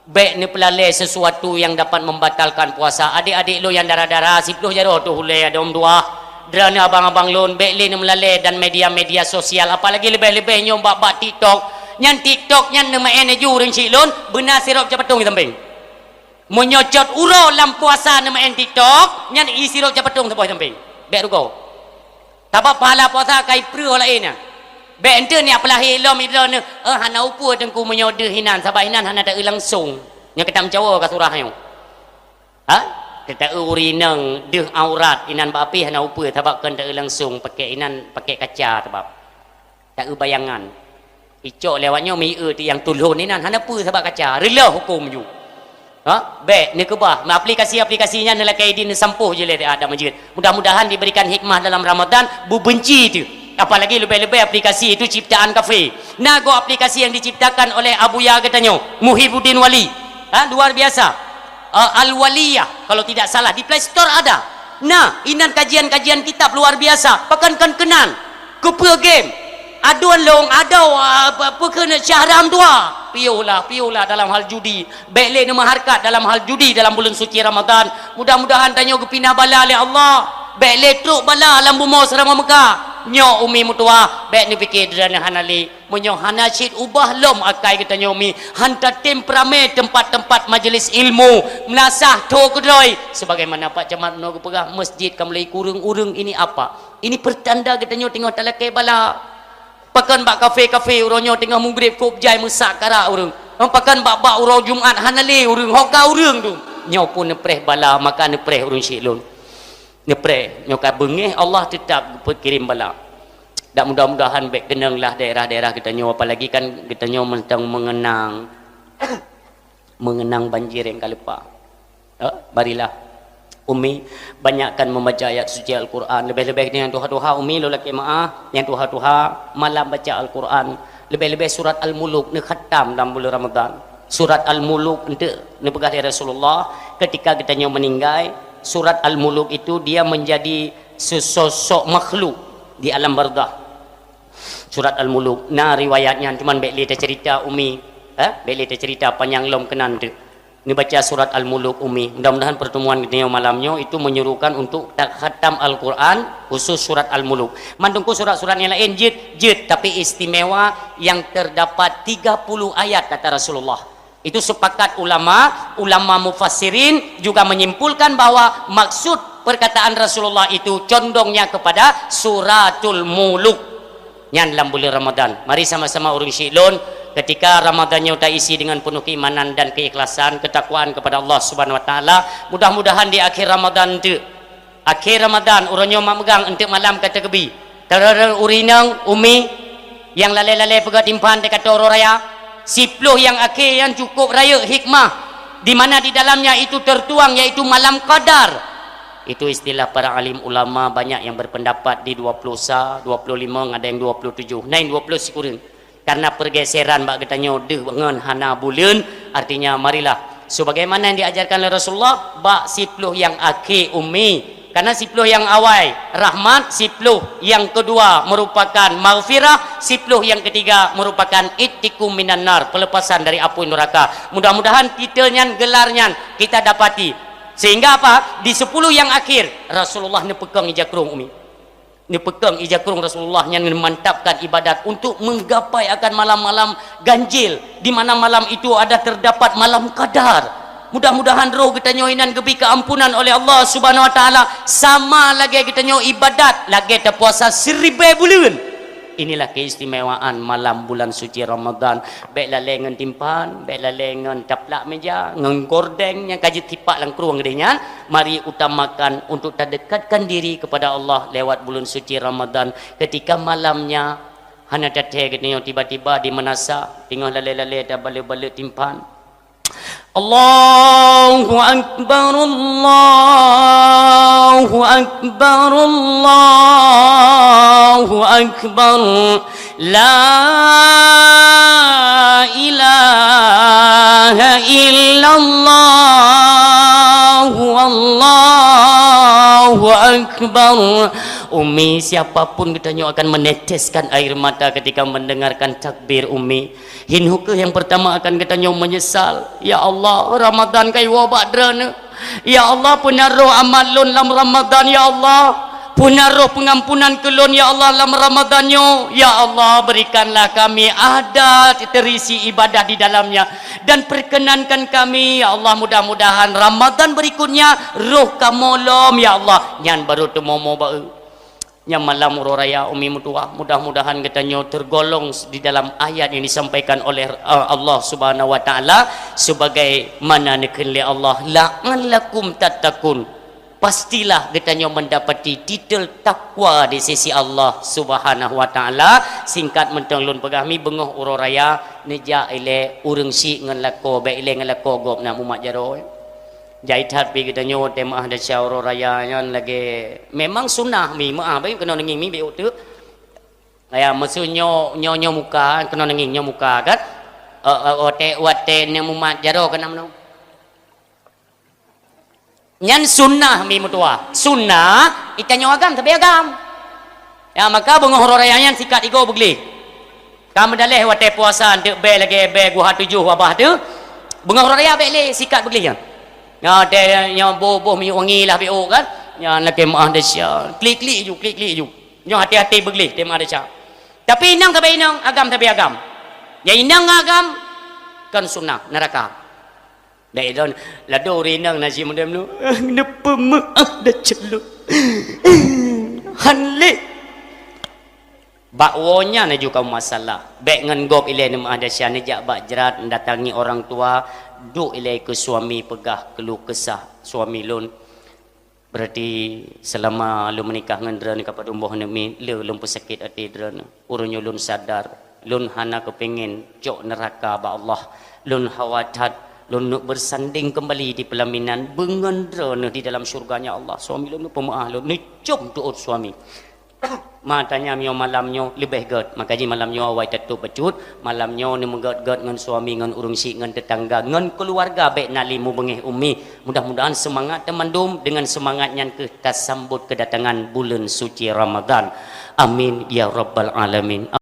Bèk neupeulalèe sesuatu yang dapat membatalkan puasa. Adék-adék lôn nyang dara-dara, siplôh jaroe teuh ulèe, adom dua. Droeneuh abang-abang lôn, bèk lé neumeulalèe dan media-media sosial, apalagi leubèh-leubèh nyoe bak-bak TikTok. Nyan TikTok nyan neumeu'en laju ureueng chik lôn, beuna sirop capatong di sampéng. Meunyoe cot uroe lam puasa neumeu'en TikTok, nyan ie sirop capatong saboh di sampéng. Bèk rugoe. Sabab pahala puasa ka ipreuh laén nyan. Bèk enteuk neujak peulahé lom droeneuh, "Eh, hana upeue Teungku meunyoe deuh inan, sabab inan hana taeu langsong." Nyoe ka tameucawoe ka surah nyoe. Ha? Ka taeu ureueng inong deuh aurat inan bak apèh hana upeue, sabab kon taeu langsong, pakèk inan pakèk kaca sabab. Taeu bayangan. Icok lé awak nyoe meuié ti nyang tulhon inan hana peue sabab kaca, reuloh huköm ju. Ha? Bèk neukeubah. Meuaplikasi-aplikasi nyan neulakèe idin neusampôh jih lé adat meujeut. Mudah-mudahan diberikan hikmah dalam Ramadan, beubeunci teuh. Apalagi leubeh-leubeh aplikasi itu ciptaan kafe. Na gob aplikasi yang diciptakan oleh Abuya geutanyoe, Muhibuddin Wali. Ha, luar biasa. Eh, Al-Waliyah, kalau tidak salah, di Play Store ada. Nah, inan kajian-kajian kitab luar biasa. Pakon kon keunan. Keupeue game? Aduen lôn, adoe, ah, apa, apa keuneuk syahram dua. Piôh lah, piôh lah dalam hal judi. Bék lé neumeuhareukat dalam hal judi dalam buleuen suci Ramadhan. Mudah-mudahan tanyoe geupinah bala lé Allah. Bék lé trok bala lam bumoe Seuramoe Meukah. Nyoe umi meutuwah, bék neupike droeneuh hana lé. Meunyoe hana cit ubah lom akai geutanyoe umi, han tatem peuramé teumpat-teumpat majeulis ilmu, meulasah tho keudroe, sebagaimana Pak Camat meunoe geupeugah, masjid ka mulai kureueng ureueng, ini apa? Ini pertanda geutanyoe teungoh talakée bala. Pakon bak kafe-kafe uroe nyoe teungoh mugreb kôb jai meusak karak ureueng. Pakon bak-bak uroe Jumat hana lé ureueng, ho ka ureueng tu. Nyoe pun neupreh bala, maka neupreh ureueng syik lôn. Neupreh, nyoe ka beungéh Allah teutab geupeukirim bala. Dak mudah-mudahan bék keunong lah daerah-daerah geutanyoe, apalagi kan geutanyoe mantong meungeunang, meungeunang banjir nyang ka leupah. Eh, marilah. Umi, banyakkan membaca ayat suci Al-Quran. Leubeh-leubeh nyang tuha-tuha, Umi, lôn lakée meuáh, nyang tuha-tuha, malam baca Al-Quran. Leubeh-leubeh surat Al-Muluk neukhatam lam buleuen Ramadhan. Surat Al-Muluk eunteuk neupeugah lé Rasulullah, ketika geutanyoe meuninggai, surat Al-Muluk itu dia menjadi sesosok makhluk di alam barzakh. Surat Al-Muluk, na riwayat nyan, cuman bék lé tacerita, Umi. Eh, bék lé tacerita, panyang lom keunan teuk. Neubaca surat Al-Muluk, Umi. Mudah-mudahan pertemuan geutanyoe malam nyoe itu menyuruhkan untuk takhatam Al-Quran, khusus surat Al-Muluk. Mandum surat-surat nyang laén jeuet, jeuet, tapi istimewa yang terdapat tiga puluh ayat, kata Rasulullah. Itu sepakat ulama, ulama mufassirin juga menyimpulkan bahwa maksud perkataan Rasulullah itu condongnya kepada Suratul Muluk. Nyan lam buleuen Ramadhan. Mari sama-sama ureueng syik lôn, ketika Ramadhan nyoe taisi dengan penuh keimanan dan keikhlasan, ketakwaan kepada Allah Subhanahu wa Taala. Mudah-mudahan di akhir Ramadhan tu, akhir Ramadhan, uroe nyoe mak meugang eunteuk malam ka teukeubie. Teureureung ureueng inong, Umi, nyang lalée-lalée peugah timphan teuka uroe raya, siploh nyang akhé nyan cukup rayeuk hikmah, di mana di dalamnya itu tertuang, yaitu malam qadar. Itu istilah para alim ulama, banyak yang berpendapat di dua puluh sa, dua puluh lima, ada yang dua puluh tujuh, na nyang dua puluh sikureueng. Karena pergeseran bak geutanyoe deuh ngon hana buleuen, artinya marilah sebagaimana yang diajarkan oleh Rasulullah, bak siploh nyang akhé, Umi. Karena siploh nyang awai rahmat, siploh nyang kedua merupakan maghfirah, siploh nyang ketiga merupakan ittiqu minan nar, pelepasan dari apui neraka. Mudah-mudahan titel nyan, gelar nyan kita dapati. Sehingga apa? Di sepuluh nyang akhir, Rasulullah neupeukong ija krueng, Umi. Neupeukong ija krueng Rasulullah nyan, memantapkan ibadat untuk menggapai akan malam-malam ganjil, di mana malam itu ada terdapat malam qadar. Mudah-mudahan roh geutanyoe inan geubri keampunan oleh Allah Subhanahu wa Taala, sama lagée geutanyoe ibadat, lagée tapuasa siribée buleuen. Inilah keistimewaan malam bulan suci Ramadhan. Bék lalée ngon timphan, bék lalée ngon taplak meja, ngon gordeng nyang ka jitipak lam krueng geude nyan. Mari utamakan untuk tadekatkan diri kepada Allah lewat bulan suci Ramadhan. Ketika malamnya hana tathée geutanyoe tiba-tiba di meunasah, teungoh lalée-lalée tabalek-balek timphan. Allahu Akbar, Allahu Akbar, Allahu Akbar. La ilaha illallah, Allahu Akbar. Umi, siapapun geutanyoe akan meneteskan air mata ketika mendengarkan takbir, Umi. Hinhu keuh nyang peurtama akan geutanyoe meunyeusal. Ya Allah, Ramadhan ka iwoe bak droeneuh. Ya Allah, peuna roh amat lôn lam Ramadhan, ya Allah. Peuna roh peungampunan keu lôn, ya Allah, lam Ramadhan nyoe. Ya Allah, berikanlah kami ada terisi ibadah di dalamnya. Dan perkenankan kami, ya Allah, mudah-mudahan Ramadhan berikutnya roh kamoe lom, ya Allah. Nyan barô teumomo baeu. Nyang malam uroe raya, Umi meutuwah, mudah-mudahan geutanyoe tergolong di dalam ayat yang disampaikan oleh, eh, Allah Subhanahu wa Taala, sebagaimana neukheun lé Allah, "La'allakum tattaqun." Pastilah geutanyoe mendapati titel takwa di sisi Allah Subhanahu wa Taala. Singkat mantong lôn peugah, Mi, beungoh uroe raya neujak ilée ureueng syik ngon lakoe, bék ilée ngon lakoe gob na mumat jaroe. Jai that pih geutanyoe teumaah desya uroe raya nyan lagée memang sunnah, Mi, meuáh, baik keunoe deungieng, Mi, bék uteuk. Ya, maksud nyoe, nyoe, nyoe muka, keunoe nanggieng nyoe muka kan? Eh, eh, watèe, watèe neuh mumat jaroe keunan meunoe. Nyan sunnah mi meutuwah. Sunnah, itanyoe agam, tapi agam. Ya, maka beungoh uroe raya nyan sikat igoe beugleh. Ka meudaleh watèe puasa, eunteuk bèe lagèe bèe guha tujoh babah teuh. Beungoh uroe raya bèk lé sikat beugleh nyan. Nyan watèe nyoe boh-boh minyeuk wangi lah bèk ôk kan. Nyan lakèe meu'ah desya. Klik-klik ju, klik-klik ju. Nyoe hati-hati beugleh, watèe meu'ah desya. Tapi inong sabe inong, agam sabe agam. Nyang inong ngon agam, kon sunnah, neuraka. Bèk lôn, ladôm ureueng inong na cit meudeh nyoe, "Ah, neupeumeung, ah, dah celok." Han lé. Bak woe nyan laju kamoe masalah. Bèk ngon gob ilèe neumeu'ah desya, neujak bak jrat, datangi orang tua, duek ilèe keu suami, peugah keuluh kesah suami lôn. Berarti seulama lôn meunikah ngon droeneuh ka padum boh aneuk miet, le lôn peusakét até droeneuh. Uroe nyoe lôn sadar, lôn hana keupéngen cok neuraka bak Allah. Lôn hawa that lôn neuk beusandeng keumbali di peulaminan beungon droeneuh di dalam syurga-Nya Allah. Suami lôn neuk peumeu'ah lôn, neucom tuôt suami. Makanya meunyoe malam nyoe leubeh gèt. Maka jih malam nyoe awai tatôb bacut. Malam nyoe neumeugèt-gèt ngon suami, ngon ureueng syik, ngon teutangga, ngon keuluwarga bèk na lé mubeungéh umi. Mudah-mudahan seumangat tamandum, deungon seumangat nyan keuh tasambot keudatangan buleuen suci Ramadan. Amin ya rabbal alamin.